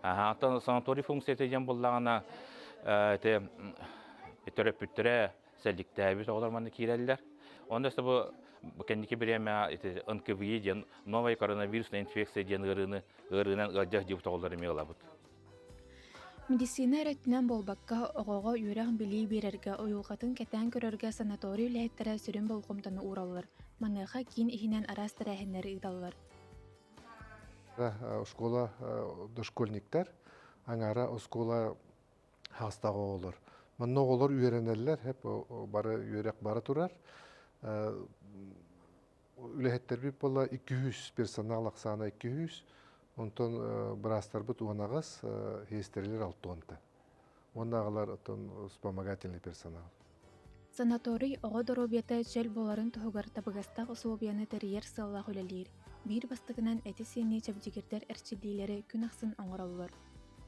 Оттон санаторий функцията диэн буллаҕына, ити төрөппүттэрэ сэлликтээбит оҕолор манна киирэллэр. Онно өссө бу кэнники бириэмэ ити НКВИ диэн новая коронавирусная инфекция диэн ыарыыны ыарыынан ыалдьар дьиэбит оҕолор эмиэ ылабыт. Медицина эрэ өттүнэн буолбакка, оҕоҕо үөрэх-билии биэрэргэ, уйулҕатын кэтээн көрөргө санаторий үлэһиттэрэ сүрүн болҕомтону уураллар. Маныаха киин иһинэн араас тэрээһиннэри ыыталлар. Школа дошкольниктар, аҥаара оскуола хаастаах оҕолор. Манна оҕолор үөрэнэллэр, хеп бары үөрэх бара турар. Үлэһиттэрбит буолла 200 персонал ахсаана 200, онтон быраастарбыт уонаҕас, сиэстэрэлэр алтуонта. Уоннааҕылар оттон вспомогательный персонал. Санаторий оҕо доруобуйата чөл буоларын туһугар табыгастаах усулуобуйаны тэрийэр сыаллаах үлэлиир. Биир бастакынан эти-сиини чэбдигирдэр эрчиллиилэри күн ахсын оҥороллор.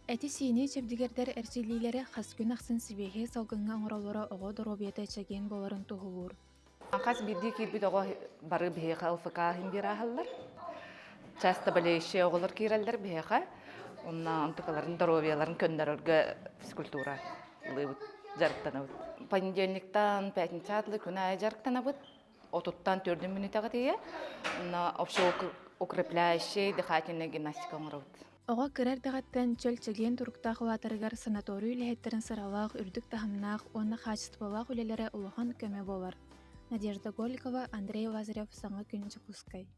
Эти-сиини чэбдигирдэр эрчиллиилэри хас күн ахсын сибиэһэй салгыҥҥа оҥороллоро оҕо доруобуйата чэгиэн буоларын туһулуур. Хас биирдии киирбит оҕо бары биһиэхэ ЛФК иһин биэрэ аһаллар. Часто болеющие оҕолор киирэллэр биһиэхэ. Онна онтукаларын здоровьяларын көннөрөргө физкультура ылыыбыт, дьарыктанабыт. Понедельниктан пятница атлы күн аайы дьарыктанабыт. Отуттан төрдүн мүнүүтэҕэ тиийэ. Онно общеукрепляющий дыхательная гимнастика оҥоробут. Оҕо кыра эрдэҕиттэн чөл-чэгиэн туруктаах улаатарыгар санаторий үлэһиттэрин сыралаах, үрдүк таһымнаах уонна хаачыстыбалаах үлэлэрэ улахан көмө буолар. Надежда Голикова, Андрей Лазарев, Саҥа күн Дьокуускай.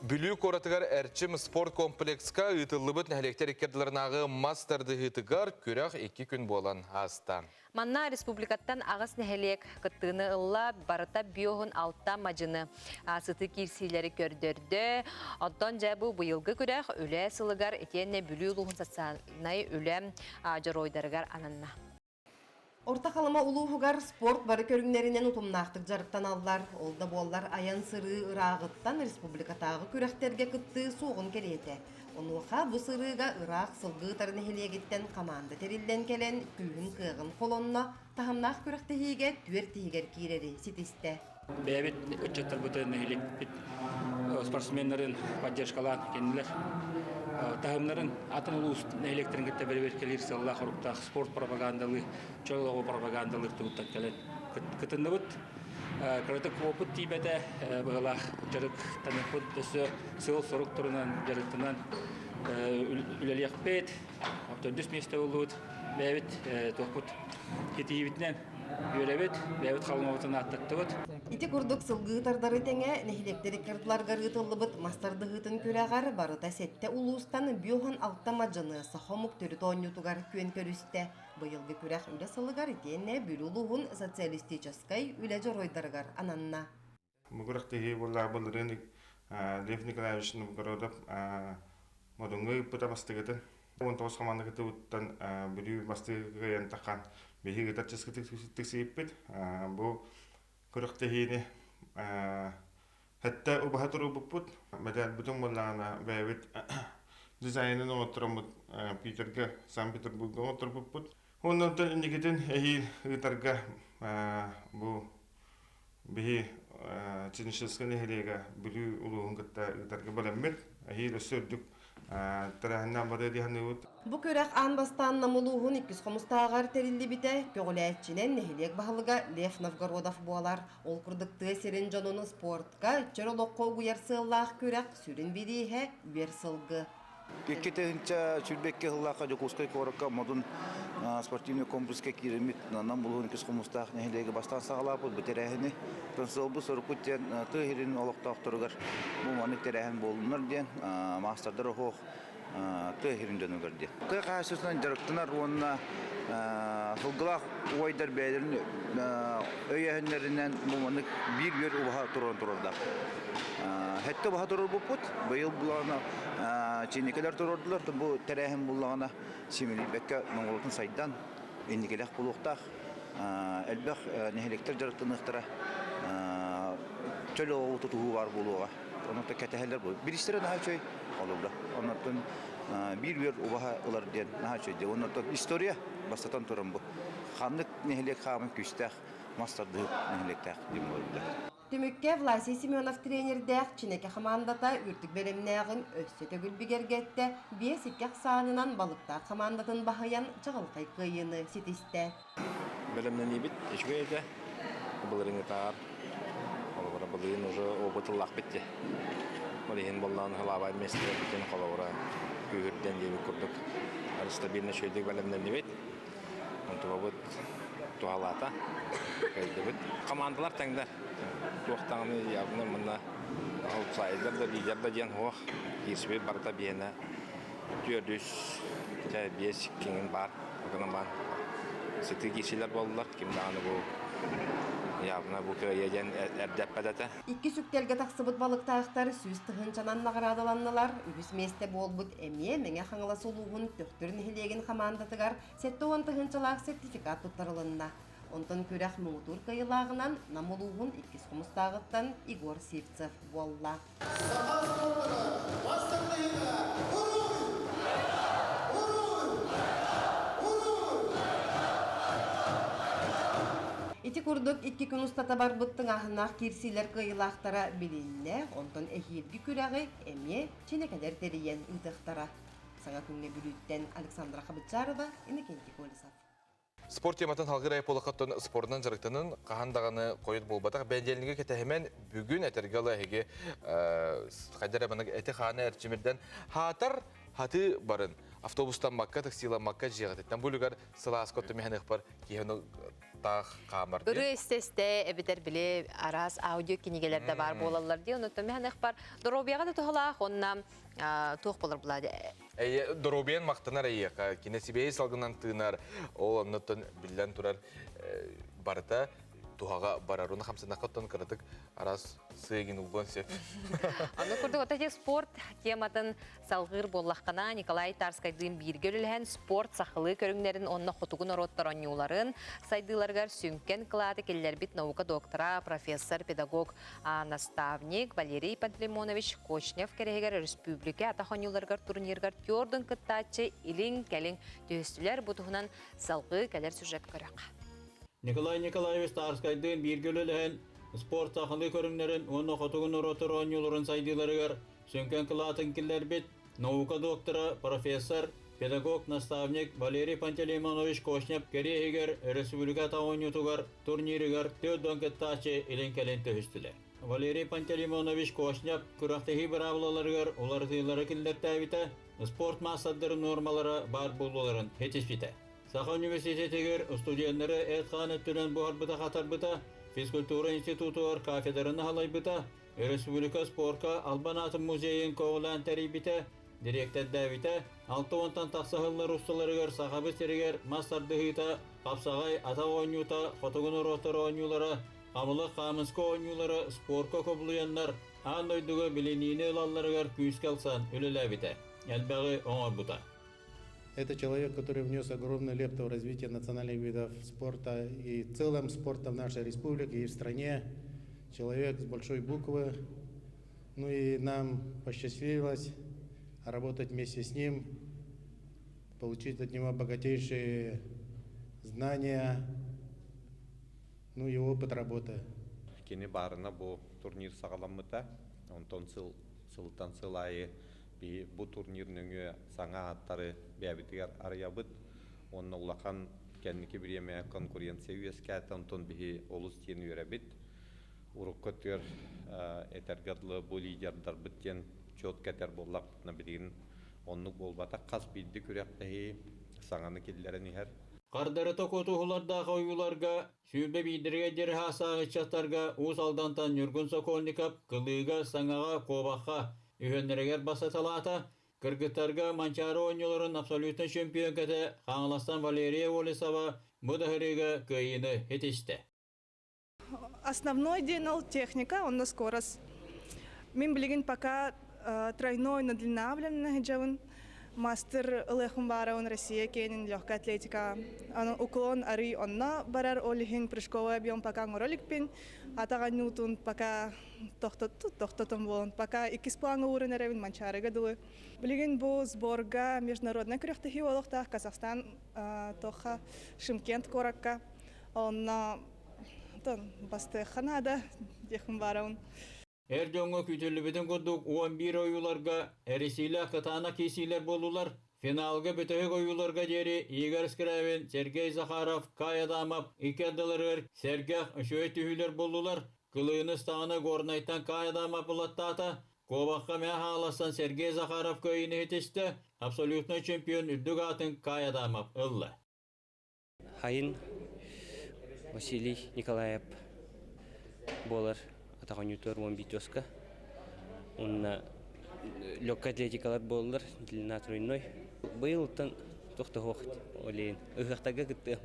Бүлүү куоратыгар Эрчим спорт комплекска ыытыллыбыт нэһилиэктэр иккардыларынааҕы мас тардыһыытыгар күрэх икки күн буолан ааста. Манна республикаттан аҕыс нэһилиэк кыттыыны ылла, барыта биоһун алта мадьыны сытыы киирсиилэри көрдөрдө. Оттон дьэ бу быйылгы күрэх үлэ сылыгар итиэннэ Бүлүү улууһун социальнай үлэ дьоруойдарыгар ананна. Орто Халыма улууһугар спорт бары көрүҥнэринэн утумнаахтык дьарыктаналлар. Ол да буоллар айан-сырыы ырааҕыттан республикатааҕы күрэхтэргэ кыттыы суоҕун кэриэтэ. Онуоха бу сырыыга ыраах Сылгы Ыытар нэһилиэгиттэн хамаанда тэриллэн кэлэн күүһүн-кыаҕын холонно, таһымнаах күрэхтэһиигэ түөрт иһигэр киирэри ситистэ. Бэйэбит ыччаттарбытын, нэһилиэкпит спортсменнарын поддержкалаан кинилэр таһымнарын атын улуус нэһилиэктэрин кытта бэрэбиэркэлиир сыаллаах-соруктаах спорт пропагандалыы, чөл олоҕу пропагандалыыр туһуттан кэлэн кытынныбыт. Кыратык опыт тиийбэтэ быһыылаах дьарыктаныахпыт өссө сыал-сорук турунан дьарыктанан үлэлиэхпит. Төрдүс миэстэ буоллубут. Бэйэбит туохпут ситиһиибитинэн үөрэбит, бэйэбит халымабытын ааттаттыбыт. Ити курдук сылгы ыытардары тэҥэ нэһилиэктэри кырдыларгар ыытыллыбыт мас тардыһыытын күрэҕэр барыта сэттэ улуустан биоһун алта мадьыны саха омук төрүт оонньуутугар күөн көрүстэ. Быйылгы күрэх үлэ сылыгар итиэннэ Бүлүү улууһун социалистическай үлэ дьоруойдарыгар ананна. Бу күрэхтэһии буоллаҕа былырыын Лев Николаевич Новгородов Модуҥҥа ыыппыта бастакытын. 19 хамаанда кыттыбыттан Бүлүү бастакы кыайан таххан биһиги ыытар тиксибиппит. Бу күрэхтэһиини хэттэ убаһа туруорбуппут. Мэдээлбитин буоллаҕына бэйэбит дизайнын оҥоттороммут Питергэ, Санкт-Петербурга оҥотторбуппут. Уонна онтон инникитин эһиил ыытарга бу Биһи Чернышевскай нэһилиэгэ Бүлүү улууһун кытта ыытарга бэлэммит. Эһиил өссө үрдүк тэрээһиннээх барыа дии саныыбыт. Бу күрэх аан бастаан Нам улууһун иккис хомустааҕар тэриллибитэ. Көҕүлээччинэн нэһилиэк баһылыга Лев Новгородов буолар. Ол курдук тыа сирин дьонун спортка, чөл олоххо угуйар сыаллаах күрэх сүрүн бирииһэ үөр сылгы. 2022 сыллаахха Дьокуускай куоракка Модун спортивный комплекска киириммит Нам улууһун иккис хомустаах нэһилиэгэ бастаан саҕалаабыт бу тэрээһини. Сыалбыт сорукпут диэн тыа сирин олохтоохторугар бу маннык тэрээһин буоллунар диэн маастардар оһох тыа сирин дьонугар диэн. Тыа хаһаайыстыбатынан дьарыктанар уонна сылгылаах убайдар бэйэлэрин өйөөһүннэринэн бу маннык биир үөр убаһа туран турардаах. Хэттэ убаһа туруорбуппут. Быйыл булаҕына чиникэлэр туруордулар. Бу тэрээһин буллаҕына симэлийбэккэ ноҥолотун сайдан инникилэх буолуохтаах. Элбэх нэһилиэктэр дьарыктаныахтара. Чөл олоҕу тутуһуу баар буолуоҕа. Онон кэтэһэллэр бу. Биристэрэ наһаа үчүгэй олордо. Оннортон биир үөр убаһа ылар диэн наһаа үчүгэй диэн. Оннортон история бастатан туран бу. Ханнык нэһилиэк хаамын күүстээх мас тардыһык нэһилиэктээх диэн буолла. Түмүккэ Власий Семенов тренердээх Чинэкэ хамаандата үрдүк бэлэмнээҕин өссө төгүл бигэргэттэ, биэс-икки ахсаанынан балыктаах хамаандатын баһыйан чаҕылхай кыайыыны ситистэ. Бэлэмнэниибит үчүгэй этэ. Былырыыҥҥытааҕар холобура былырыын уже опыт ыллахпыт дии. Ол иһин буоллаҕына халаабай миэстэлэрбитин холобура күүһүрдэн диэбит курдук стабильно үчүгэйдик бэлэмнэннибит. Онтубабыт туһалаата, кыайдыбыт. Командалар тэҥнэр. Туох даҕаны явно манна аутсайдер да лидер да диэн суох. Киирсибит барыта биэнэ түөрт үс, биэс киҥин баар. Гынан баар. Сытыы киирсиилэр буоллулар. Ким даҕаны бу явно бу кыайыа диэн эрдэппэт этэ. Иккис үктэлгэ тахсыбыт балыктаахтар 100 тыһыынчанан наҕараадаланнылар. Үһүс миэстэ буолбут эмиэ Мэҥэ Хаҥалас улууһун Төхтүр нэһилиэгин хамаандатыгар 70 тыһыынчалаах сертификат туттарылынна. Онтон күрэх муҥутуур кыайыылааҕынан Нам улууһун иккис хомустааҕыттан Егор Сивцев буолла. Саха спордугар бастакыйыга уруй! Уруй! Уруй! Ити курдук икки күн устата барбыт тыҥааһыннаах киирсиилэр кыайыылаахтара билиннэ, онтон эһиилги күрэҕи эмиэ Чинэкэлэр тэрийэн ыытыахтара. Саҥа күҥҥэ Бүлүүттэн Александра Хабычарова, Иннокентий Колесов. Спорт тематын салгыр айполахаттан спорунан дьарыктанын хаһан даҕаны хойут буолбатах. Бэнидиэнньиккэ кэтэһимэн бүгүн этэргэ ыла эһиги хайда эрэ маннык эти-хааны эрчимирдэн хаатар хаты барын. Автобустаммакка, таксиламмакка дьиэҕититтэн булугар сылааска оттумиһаныхпар киһи таах хаамар диэн. Ырыа истэ-истэ эбэтэр били араас аудио кинигэлэр да баар буолаллар дии. Онон миһаныхпар доруобуйаҕа да туһалаах уонна туох болар була Эйе доруобуйан махтанар эйиэхэ кине сибиэй салгынан тыынар ол оннуттан биллэн турар барыта туһаҕа барар уну хамсанаххаттан кыратык араас сыэгин уллуон сөп. Аны курдук ото спорт тематын салгыыр буоллаххына Николай Тарскайдыын бииргэ үлэлэһэн спорт сахалыы көрүҥнэрин уонна хотугу норуоттар оонньууларын сайдыыларыгар сүҥкэн кылааты киллэрбит наука доктора, профессор, педагог, наставник Валерий Пантелеймонович Кочнев кэрэһигэр өрөспүүбүлүкэ атах оонньууларыгар турнирыгар түөрдун кыттааччы илин-кэлин түһүстүлэр. Бу туһунан салгыы кэлэр сюжет көрөх. Николай Николаевич Тарскайдыын бииргэ үлэлэһэн спорт сахалыы көрүҥнэрин уонна хотугу норуоттар оонньууларын сайдыыларыгар сүҥкэн кылаатын киллэрбит наука доктора, профессор, педагог-наставник Валерий Пантелеймонович Кошнев кэриэһигэр өрөспүүбүлүкэ оонньуутугар турнирыгар 40 кыттааччы илин-кэлин түһүстүлэр. Валерий Пантелеймонович Кошнев күрэхтэһии быраабылаларыгар уларытыылары киллэртээбитэ, спорт маастардарын нуормалара баар буолууларын ситиспитэ. Саха университетигэр студеннары эт-хаан өттүнэн буһарбыта-хатарбыта, физкультура институтугар кафедраны халайбыта, Өрөспүүбүлүкэ спорка Албан аатын музейын көҕүлээн тэрийбитэ, дириэктэрдээбитэ, 60-тан тахса сыллар усталарыгар Сахабыт сиригэр мас тардыһыыта, хапсаҕай, атах оонньуута, хотугу норуоттар оонньуулара, хабылык хаамыска оонньуулара спорка кубулуйаннар аан дойдуга билиниини ылалларыгар күүскэ ылсан үлэлээбитэ, элбэҕи оҥорбута. Это человек, который внес огромную лепту в развитие национальных видов спорта и в целом спорта в нашей республике и в стране. Человек с большой буквы. Ну и нам посчастливилось работать вместе с ним, получить от него богатейшие знания, ну и опыт работы. Кини баарына бу турнир саҕаламмыта. Онтон сыл сылтан сыл аайы биһи бу турнир нөҥүө саҥа ааттары бэйэбитигэр арыйабыт. Уонна улахан кэнники бириэмэ конкуренция үөскээтэ, онтон биһи олус диэн үөрэбит. Урукку өттүгэр этэргэ дылы бу лидердарбыт диэн четко этэр буоллахпытына билигин оннук буолбатах. Хас биирдии күрэхтэһии саҥаны киллэрэн иһэр. Хардарыта куотуһулардаах ойууларга 21-ргэ диэри хаасаах ыччаттарга Уус Алдантан Ньургун Сокольников кылыыга, саҥаҕа, куобахха үһүөннэригэр бастаталаата. Кыргыттарга Манчаары оонньууларын абсолютнай чемпионката Хаҥаластан Валерия Олесова бу да кыайыыны ситистэ. Основной день ол техника, онно скорость. Мин билигин пока тройной на длина сылдьабын. Мастер ылыахым баарабын Россия киэнин легкая атлетика. Аны уклон арый онно барар, ол иһин прыжковый объем пока оҥоро иликпин. Атаҕа ньуутун пока тохтотун буолан, пока иккис плаҥҥа ууран эрэбин Манчаарыга дылы. Билигин бу сборга международнай күрэхтэһии буолуохтаах Казахстан тоха Шымкент куоракка. Онно бастыахха наада диэхпин баарабын. Эр дьоҥҥо күүтүллүбүтүн курдук 11 ойууларга эрисиилээх кытаанах киирсиилэр буоллулар. Финалга бүтэһик ойууларга диэри Игорь Скрябин, Сергей Захаров, Кай Адамов икки ардыларыгар сэргэх үчүгэй түһүүлэр буоллулар. Кылыыны ыстаҕаны Горнайтан Кай Адамов ылаттаата. Куобахха мээ хааластан Сергей Захаров кыайыыны ситистэ. Абсолютнай чемпион үрдүк аатын Кай Адамов ылла. Хайын Василий Николаев буолар атах оонньуутугар 11 доска. Уонна легкая атлетикалар буоллар длина тройной. Быйыл тохтоһуох олейн ыһыахтарга кыттыам.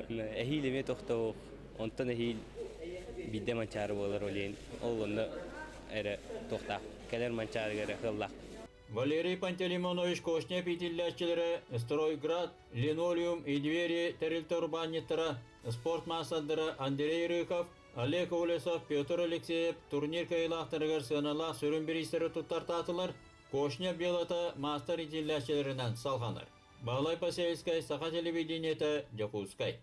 Эһиил эмиэ тохтоһуох. Онтон эһиил биирдэ манчаары буолар олейн. Ол онно эрэ туохтаах. Кэлэр манчаарыга эрэ кыаллаах. Валерий Пантелеймонович Кошнев иитиллээччилэрэ Стройград, Линолеум и двери тэрилтэ урбаанньыттара, спорт маастардара Андрей Рыков, Олег Олесов, Петр Алексеев турнир кыайыылаахтарыгар сыаналаах сүрүн бириистэри туттартаатылар, Кошнев дьыалата маастар иитиллээччилэринэн салҕанар. Баһылай Посельскай, Саха телевидениетэ, Дьокуускай.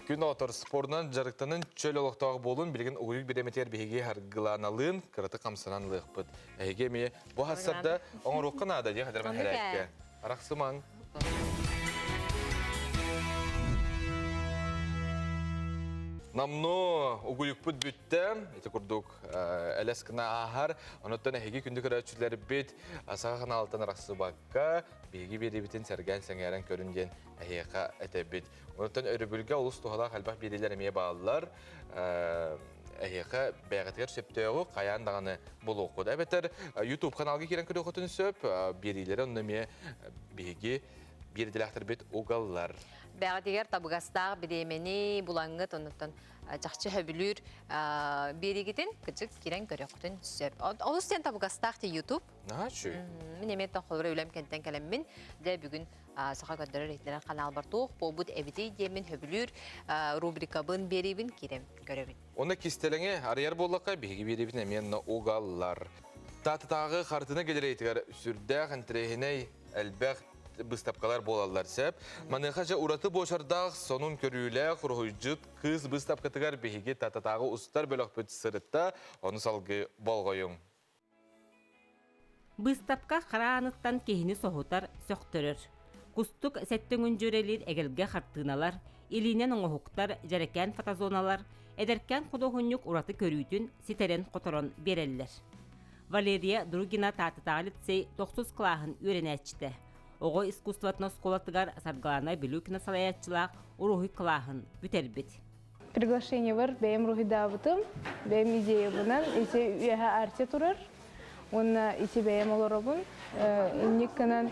Күн отор спорунан дьарыктанын чөл олохтоох буолун билигин угуйук бириэмэтигэр биһиги харгылааналыын кыратык хамсанан ылыахпыт. Эһиги эмиэ бу хассарда оҥоруохха наада диэх эдэрбэн хэрээккэ. Арахсымаҥ. Намно угуйукпут бүттэ. Ити курдук элэс гына ааһар. Онуттан эһиги күндү көрөөччүлэрбит саха ханаалтан арахсыбакка биһиги биэриибитин сэргээн сэҥээрэн көрүн диэн эһиэхэ этэбит. Онтон өрөбүлгэ олус туһалаах элбэх биэриилэр эмиэ бааллар. Эһиэхэ бэйэҕитигэр сөптөөҕү хайаан даҕаны булуоххут. Эбэтэр YouTube каналга киирэн көрүөххүтүн сөп. Биэриилэри онно эмиэ биһиги биирдилээхтэрбит угаллар. Бэҕэтигэр табыгастаах бириэмэни булаҥҥыт, оннуттан чахчы сөбүлүүр биэригитин кычык киирэн көрүөххүтүн сөп. Олус диэн табыгастаах ти YouTube. Наһаа үчүгэй. Мин эмиэ холобура үлэм кэнтэн кэлэммин, дьэ бүгүн саха көрдөрөр иһитиннэрэр каналбар туох буолбут эбитий диэммин сөбүлүүр рубрикабын биэриибин киирэн көрөбүн. Онно кистэлэҥи арыйар буоллахха биһиги биэриибин эмиэ онно угаллар. Таататааҕы хартыына галереятыгар сүрдээх интэриэһинэй элбэх быыстапкалар буолаллар сөп. Маныаха дьэ ураты буочардаах, сонун көрүүлээх уруһуйдьут кыыс быыстапкатыгар биһиги Таататааҕы устар бөлөхпүт сырытта, ону салгыы болҕойуҥ. Быыстапка хара ааныттан киһини соһутар, сөхтөрөр. Кустук сэттэ өҥүн дьүөрэлиир эгэлгэ хартыыналар, илиинэн оҥоһуктар, дьэрэкээн фотозоналар, эдэркээн худуоһунньук ураты көрүүтүн ситэрэн-хоторон биэрэллэр. Валерия Другина Тааттатааҕы лицей тохсус кылааһын үөрэнээччитэ. Оҕо искусствотын оскуолатыгар Саргылана Билюкина салайааччылаах уруһуй кылааһын бүтэрбит. Приглашениебар бэйэм уруһуйдаабытым, бэйэм идеябынан ити үөһэ арте турар уонна ити бэйэм олоробун. Инник гынан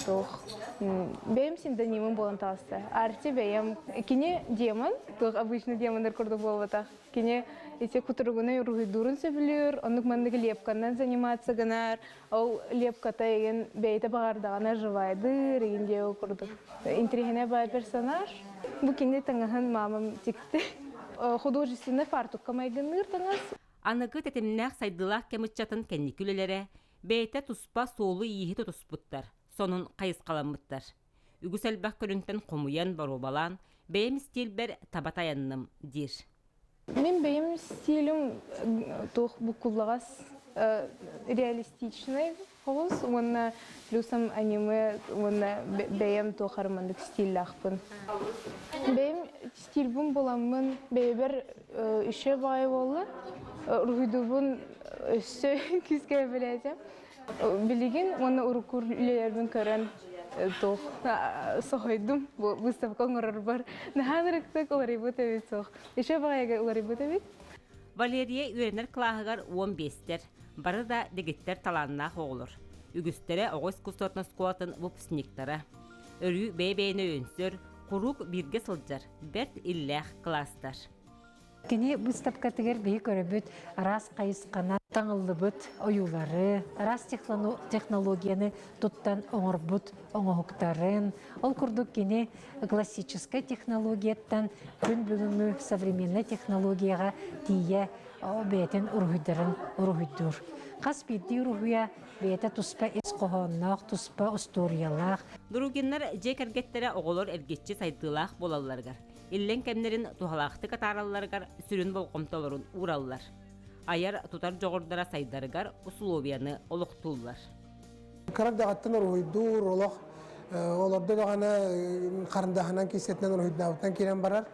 туох бэйэм псевдонимым буолан таҕыста. Арти бэйэм кини демон, туох обычный демоннар курдук буолбатах. Кини ити кутуругунай уруһуйдуурун сөбүлүүр, оннук маннык лепканан заниматься гынар, Ол лепката игин бэйэтэ баҕардаҕына живайдыыр игин диэбит курдук. Интириэһинэй баай персонаж. Бу кини таҥаһын мамам тикти. Художественный фартукка майгынныыр таҥас. Аныгы тэтимнээх сайдыылаах кэм ыччатын кэнники үлэлэрэ бэйэтэ туспа суолу-ииһи тутуспуттар, сонун хайысхаламмыттар. Үгүс элбэх көрүҥтэн хомуйан, боруобалаан, бэйэм истиилбэр таба тайанным, диир. Мин бэйэм стилим туох буккуллаҕас реалистичный соҕус уонна плюсом аниме уонна бэйэм туох эрэ маннык стиллаахпын. Бэйэм стильбин буламмын бэйэбэр үчүгэй баҕайы буолла. Уруһуйдуубун өссө күүскэ билээтим. Билигин уонна урукку үлэлэрбин көрөн туох соһуйдум бу выставка оҥорорбор. Наһаа ынырыктык уларыйбыт эбит суох. Еще баҕайыга уларыйбыт эбит. Валерия үөрэнэр кылааһыгар 15-тэр, бары да дэгиттэр талааннаах оҕолор. Үгүстэрэ оҕо искусствотын оскуолатын выпускниктара. Өрүү бэйэ-бэйэни өйөнсөр, куруук бииргэ сылдьар, бэрт иллээх кылаастар. Кини быыстапкатыгар биһи көрөбүт араас хайысханан таҥыллыбыт ойуулары, араас технологияны туттан оҥорбут оҥоһуктарын, ол курдук кини классическай технологияттан күн бүгүҥҥү современнай технологияҕа тиийэ бэйэтин уруһуйдарын уруһуйдуур. Хас биирдии уруһуйа бэйэтэ туспа ис хоһоонноох, туспа устуоруйалаах. Другиннар дьиэ кэргэттэрэ оҕолор эргиччи сайдыылаах буолалларыгар иллэҥ кэмнэрин туһалаахтык атааралларыгар сүрүн болҕомтолорун уураллар. Айар тутар дьоҕурдара сайдарыгар усулуобуйаны олохтууллар. Кыра даҕаттан уруһуйдуур олох олордо даҕаны харындаһынан киссэтинэн уруһуйдаабытынан киирэн барар.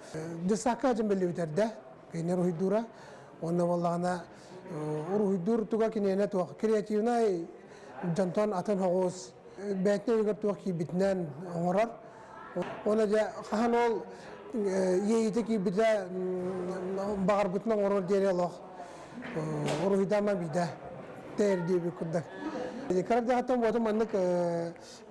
Дьыссаакка дьон биллибитэрдэ кини уруһуйдуура. Уонна буоллаҕына уруһуйдуур туга киниэнэ туох креативнай дьонтон атын соҕус бэйэтин өйүгэр туох киирбитинэн оҥорор. Уонна дьэ хаһан ол иэйиитэ киирбитэ баҕарбытын оҥорор диэри олох уруһуйдаама биирдэ тэр диэбит курдук. Кыра дьаһаттан буотум маннык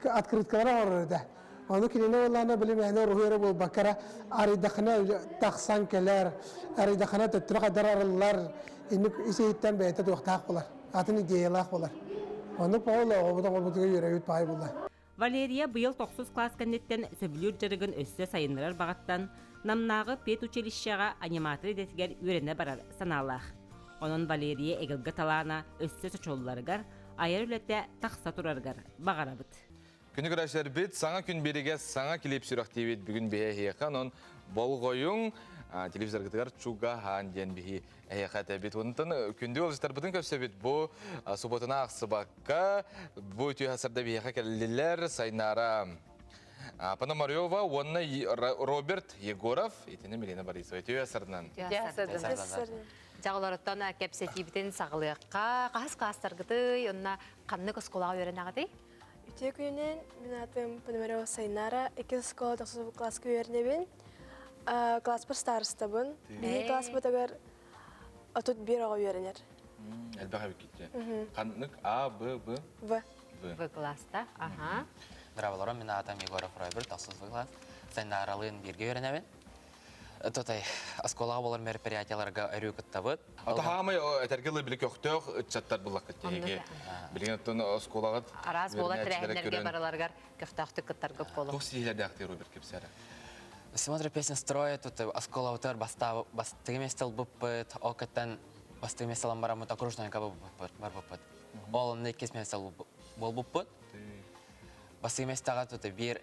открыткалары оҥорор этэ. Ону кинини уоллаана били мээнэ уруһуй эрэ буолбакка эрэ арыйдахына тахсан кэлэр, арыйдахына төттөрү хайдар арыллар, инник ис-иһиттэн бэйэтэ туохтаах буолар, атын идеялаах буолар. Оннук оҕол оҕобут оҥорбутугар үөрэбит баай буолла. Валерия быйыл тохсус кылаас кэнниттэн сөбүлүүр дьарыгын өссө сайыннарар баҕаттан Намнааҕы педучилищеҕа аниматор идэтигэр үөрэнэ барар санаалаах. Онон Валерия эгэлгэ талаана өссө чочулларыгар, айар үлэтэ тахса турарыгар баҕарабыт. Күнү көрөөччүлэрбит саҥа күн биригэ саҥа клип сүрэхтиибит бүгүн биһиэхэ онон Болҕойуҥ, телевизоргытыгар чугаһаан диэн биһи эһиэхэ этэбит. Онтон күндү ыалдьыттарбытын көрсөбүт. Бу субботана ахсыбакка, бу үтүө сарда биһиэхэ кэллилэр. Сайнара Пономарева уонна Роберт Егоров, итини Милена Борисова. Үтүө сарынан. Дьаҕаларыттан кэпсэтиибитин саҕалыахха. Хаһыс класстаргытый, онно ханнык оскуолаҕа үөрэнэҕитий? Үтүө күнүнэн, мин аатым Пономарева Сайнара, иккис оскуола тохсус класска үөрэнэбин. Класспар старостабын. Биһиги класспытыгар 31 оҕо үөрэнэр. Элбэх эбиккит Ханнык А, Б, Б? В. В класста. Аха. Здраволором, мин аатым Егоров Роберт, тохсус В класс. Сайнаралыын бииргэ үөрэнэбин. Тотай, оскуолаҕа болар мероприятияларга өрүү кыттабыт. Ата хаамай этэргэ ылы били көхтөөх ыччаттар буллаххыт тиһиги. Билигин оттон оскуолаҕыт Араас буолар тэрээһиннэргэ барыларыгар көхтөөхтүк кыттаргыт болу. Туох ситиһиилэрдээхтий Роберт кэпсээрэ? Смотрю песня строя, тут оскуолабытыгар бастыгы место ылбыппыт, ол кыттан бастыгы место ылан бараммыт окружнойга барбыппыт. Ол онно иккис место буолбуппут. Бастыгы местоҕа тут биир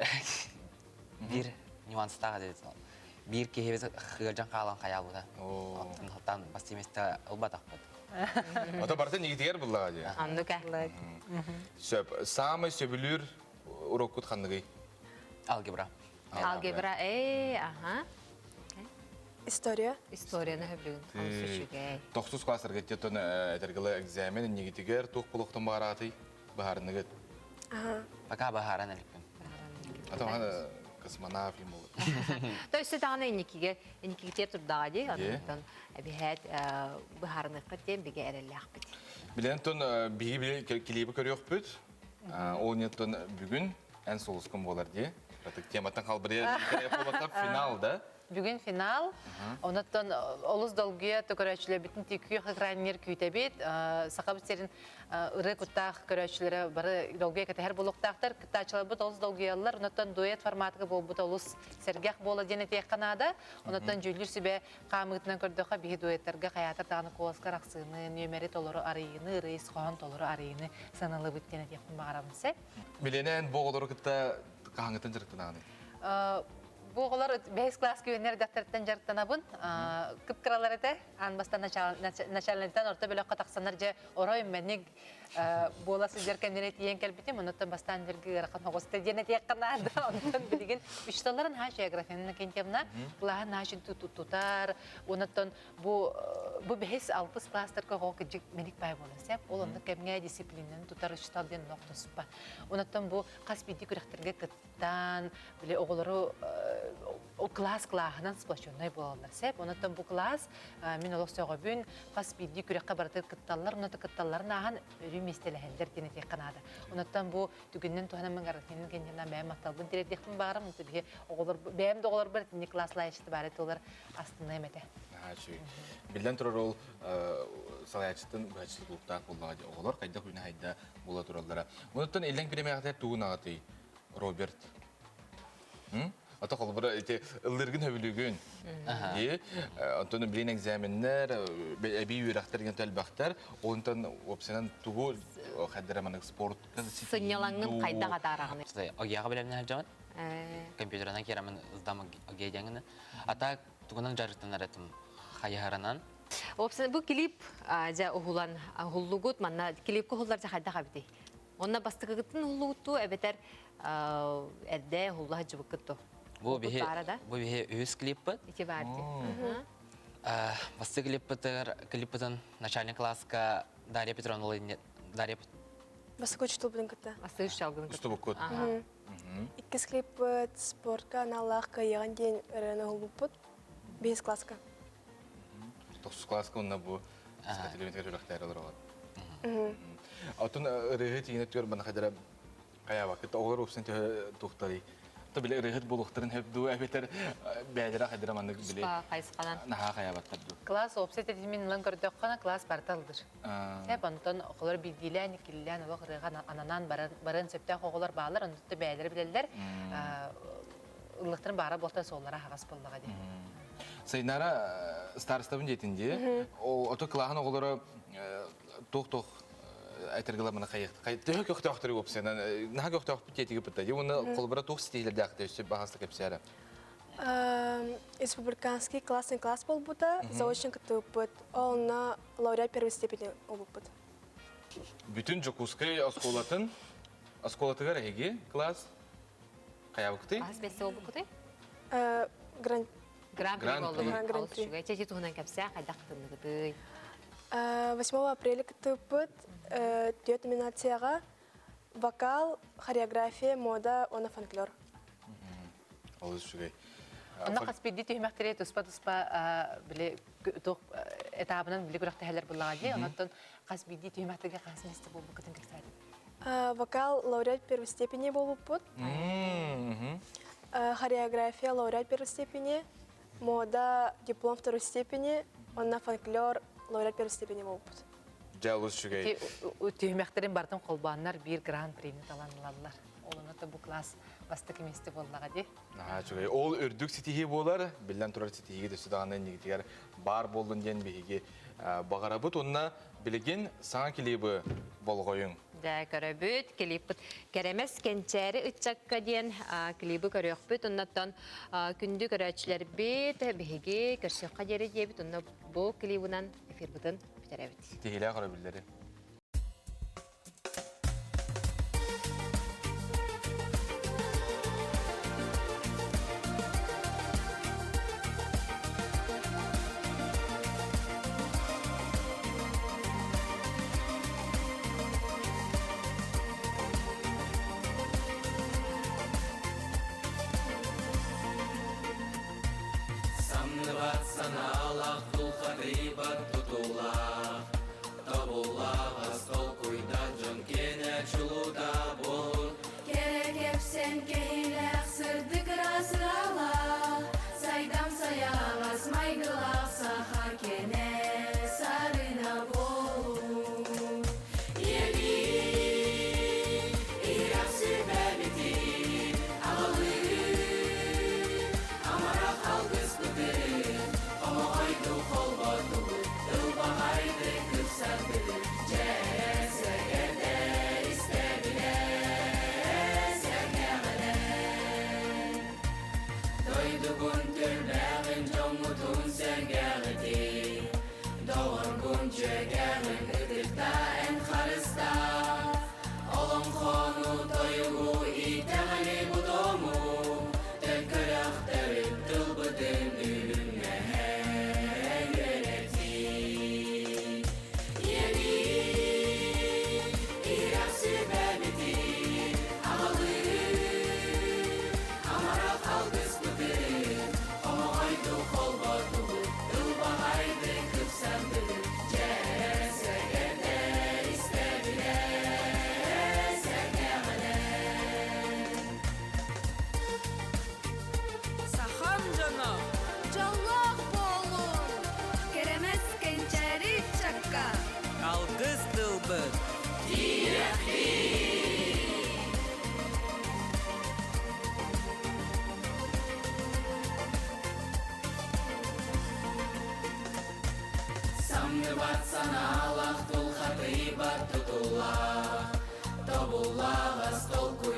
биир нюанстаах диэт биир киһибит ыалдьан хаалан хайаабыта. Оттон бастыгы место ылбатахпыт. Ото барытын игитигэр буллаҕа дии. Оннук ээ. Сөп. Саамай сөбүлүүр уроккут ханныгый? Алгебра. Алгебра, ээ, аха. История. Историяны хөбүлүгүн олус үчүгэй. Тохсус класстарга тетон этэргилэ экзамен иннигитигэр туох болохтон баараатый баһарыныгыт? Пока баһаран эликпин. Ата космонавт им болот. То есть даҕаны инникиге инникигитиэр турдаҕа дии, онтон эбиһээт быһаарыныаххыт диэн бигэ эрэллээхпит. Билэн тон биһиги килиэби көрүөхпүт. Ол неттон бүгүн эн сулускун буолар дии. Ытык тематтан халбырыйа финал да? Бүгүн финал. Онуттан олус долгуйа көрөөччүлэрбитин тиккүөх экраннер күүтэбит. Сахабыт сирин ырыа куттаах көрөөччүлэрэ бары долгуйа кэтэһэр буолуохтаахтар. Кыттааччыларбыт олус долгуйаллар. Онуттан дуэт форматыга буолбут олус сэргэх буола диэн этиэххэ наада. Онуттан дьүүллүүр сүбэ хаамыытынан көрдөххө биһи дуэттарга хайаатар даҕаны куоласка арахсыыны, нүөмэри толору арыйыыны, ырыа ис хоһоон толору арыйыыны сыаналыыбыт диэн этиэхпин баҕарабын сеп. Миленэ эн бу оҕолору кытта хаһааҥҥыттан дьарыктанаҕыный? Бу оҕолор бэһис класска үөрэнэр дьахтартан дьарыктанабын. Кып-кыралар этэ. Аан бастаан начальнайтан орто бөлөххө тахсаннар дьэ орой мэник буола сылдьар кэмнэрэ тиийэн кэлбитим. Онуттан бастаан дьэрги ыарахан оҕуста диэн этиэххэ наада. Онтон билигин учууталларын наһаа географияны Иннокентьевна кылааһын наһаа тутар. Онуттан бу бу бэһис алтыс класстарга оҕо кыдьык мэник баай буолан сөп. Ол оннук кэмҥэ дисциплинаны тутар учуутал диэн олох туспа. Онуттан бу хас биирдии күрэхтэргэ кыттан, били оҕолору кылаас кылааһынан сплоченнай буолаллар сөп. Онуттан бу кылаас мин олох сөҕөбүн, хас биирдии күрэххэ барытыгар кытталлар, онно кытталларын ааһан өрүү миэстэлэһэллэр диэн этиэххэ наада. Онуттан бу түгэнинэн туһанан Гарантинин кэннинэн бэйэм махталбын тириэрдиэхпин баҕарам. Онто биһи оҕолор бэйэм да оҕолорбор итинник класс лаайчыты баары тыллар астыныам этэ. Наһаа Биллэн турар ол салайааччытын быһаччы тутулуктаах буоллаҕа дии. Оҕолор хайдах үүнэ хайда буола тураллара. Онуттан иллэҥ бириэмэҕитэ тугун аҕатый, Роберт? Ата холобура ити ыллыыргын хөбүлүүгүн. Дии. Онтон билин экзаменнэр, эбии үөрэхтэр гэн элбэхтэр. Онтон уопсайынан тугу хайдара маннык спорт Сынньалаҥҥын хайдах атаараҕыный? Огияҕа бэлэмнэһэр дьон. Компьютерынан киирамын сдам огия диэҥҥин. А так тугунан дьарыктанар этим хайыһарынан. Уопсайынан бу клип дьэ уһулан уһуллугут манна клипка уһуллар дьэ хайдах эбитий? Онно бастакыгытын уһуллугуттуу эбэтэр эрдэ уһулла сылдьыбыккыт дуо? Бу биһи бу биһи үһүс клиппыт. Ити баар дии. Бастакы клиппытыгар клиппытын начальный класска Дарья Петровна Дарья Бастакы учутулбутун кытта. Бастакы учуталгын кытта. Устубуккут. Иккис клиппыт спортка аналлаах кыайыаҕын диэн ырыаны уһулбуппут. Биэс класска. Тохсус класска онно бу телевизор үлэхтээр олороҕут. Оттон ырыаһыт тиинэ түөр бана хадара хайаабаккыт оҕолор упсан төһө туохтарый? То били ырыаһыт буолуохтарын хөп дуу эбэтэр бэйэлэрэ хайдара маннык били хайысханан наһаа хайаабаттар дуу. Класс уопсай тэтимин ылан көрдөххө класс барыта ылдыр. Сеп онтон оҕолор биирдиилээн иккилээн олох ырыаҕа ананан баран сөптөөх оҕолор баалар онтон бэйэлэрэ билэллэр ыллыктарын баара буолта суоллара аһаҕас буоллаҕа дии. Сайнара старостабын диэтин дии. Ото кылааһын оҕолоро туох-туох этэргэлэр хайыах төһө көхтөөхтөрү уопсайынан наһаа көхтөөхпүт диэтиги пытта дии уонна холобура туох ситиһиилэрдээх өссө баһаста кэпсээрэ. Республиканский классный класс буолбута, заочно кыттыбыппыт. Онно лауреат первой степени ылбыппыт. Бүтүн Дьокуускай оскуолатын оскуолатыгар эһиги класс хайабыкты? Ас бэссе болбуккутай? Гран Гран-при боллубут. Гран-при. Чэчи туһунан кэпсээ, хайдах кытынныгытый? 8 апреля кыттыбыппыт. Түөрт номинацияҕа вокал, хореография, мода уонна фольклор. Олус үчүгэй. Онно хас биирдии түһүмэхтэри туспа-туспа били туох этабынан били күрэхтэһэлэр буллаҕа дии. Онон хас биирдии түһүмэхтэргэ хас миэстэ буолбуккутун кэпсээтим. Вокал лауреат первой степени буолбуппут. Хореография лауреат первой степени, мода диплом второй степени, онно фольклор лауреат первой степени буолбуппут. Дьэ, олус үчүгэй. Түһүмэхтэрин барытын холбооннор биир гран-прини талан ылаллар. Ол онно бу класс бастакы миэстэ буоллаҕа дии. Наһаа үчүгэй. Ол үрдүк ситиһии буолар. Биллэн турар ситиһиигэ өссө даҕаны иннигитигэр баар буоллун диэн биһиги баҕарабыт. Уонна билигин саҥа клибы болҕойуҥ. Дьэ, көрөбүт. Клиппыт Кэрэмэс кэнчээри ыччакка диэн клибы көрүөхпүт. Оннуттан күндү көрөөччүлэрбит биһиги көрсүөххэ диэри диэбит. Онно бу клибынан эфирбытын бүтэрэбит. Ситиһиилээх өрөбүллэри. Самныбат санаалаах дулхатыйбат тутулаах Тобуллаҕас толкуйдаах дьон киэнэ чулуута буолун Кэрэ кэпсэн кэһилээх сырдык ыраас ыралаах Сайдам сайаҕас майгылаах саха кэнэ сарына буолун Ийэлии иһирэх сүбэбитин аҕалыы Амарах алгыспытын хомоҕойдук холботубут ылбаҕайдык ыпсардыбыт Дьэ сэгэрдэр истэбилэ сэргэҕэлэн Дойдугун түрбэҕин дьоҥҥутун сэргэҕитин Доҕоргун дьүөгэҕин ытыкта эн харыста Олоҥхону тойугу итэҕэли бутуому Төлкөлөхтөрүн тылбытын үлүмнэһэ үөрэтии Ийэлии иһирэх сүбэбитин аҕалыы Амарах алгыспытын хомоҕойдук холботубут ылбаҕайдык ыпсардыбыт Дьэ сэгэрдэр истэбилэ сэргэҕэлэн Сахам дьоно! Дьоллоох буолуҥ! Кэрэмэс кэнчээри ыччакка! Алгыс тылбыт! Тиийэхпит! Самныбат санаалаах тулхатыйбат тутулаах Тобуллаҕас толкуйдаах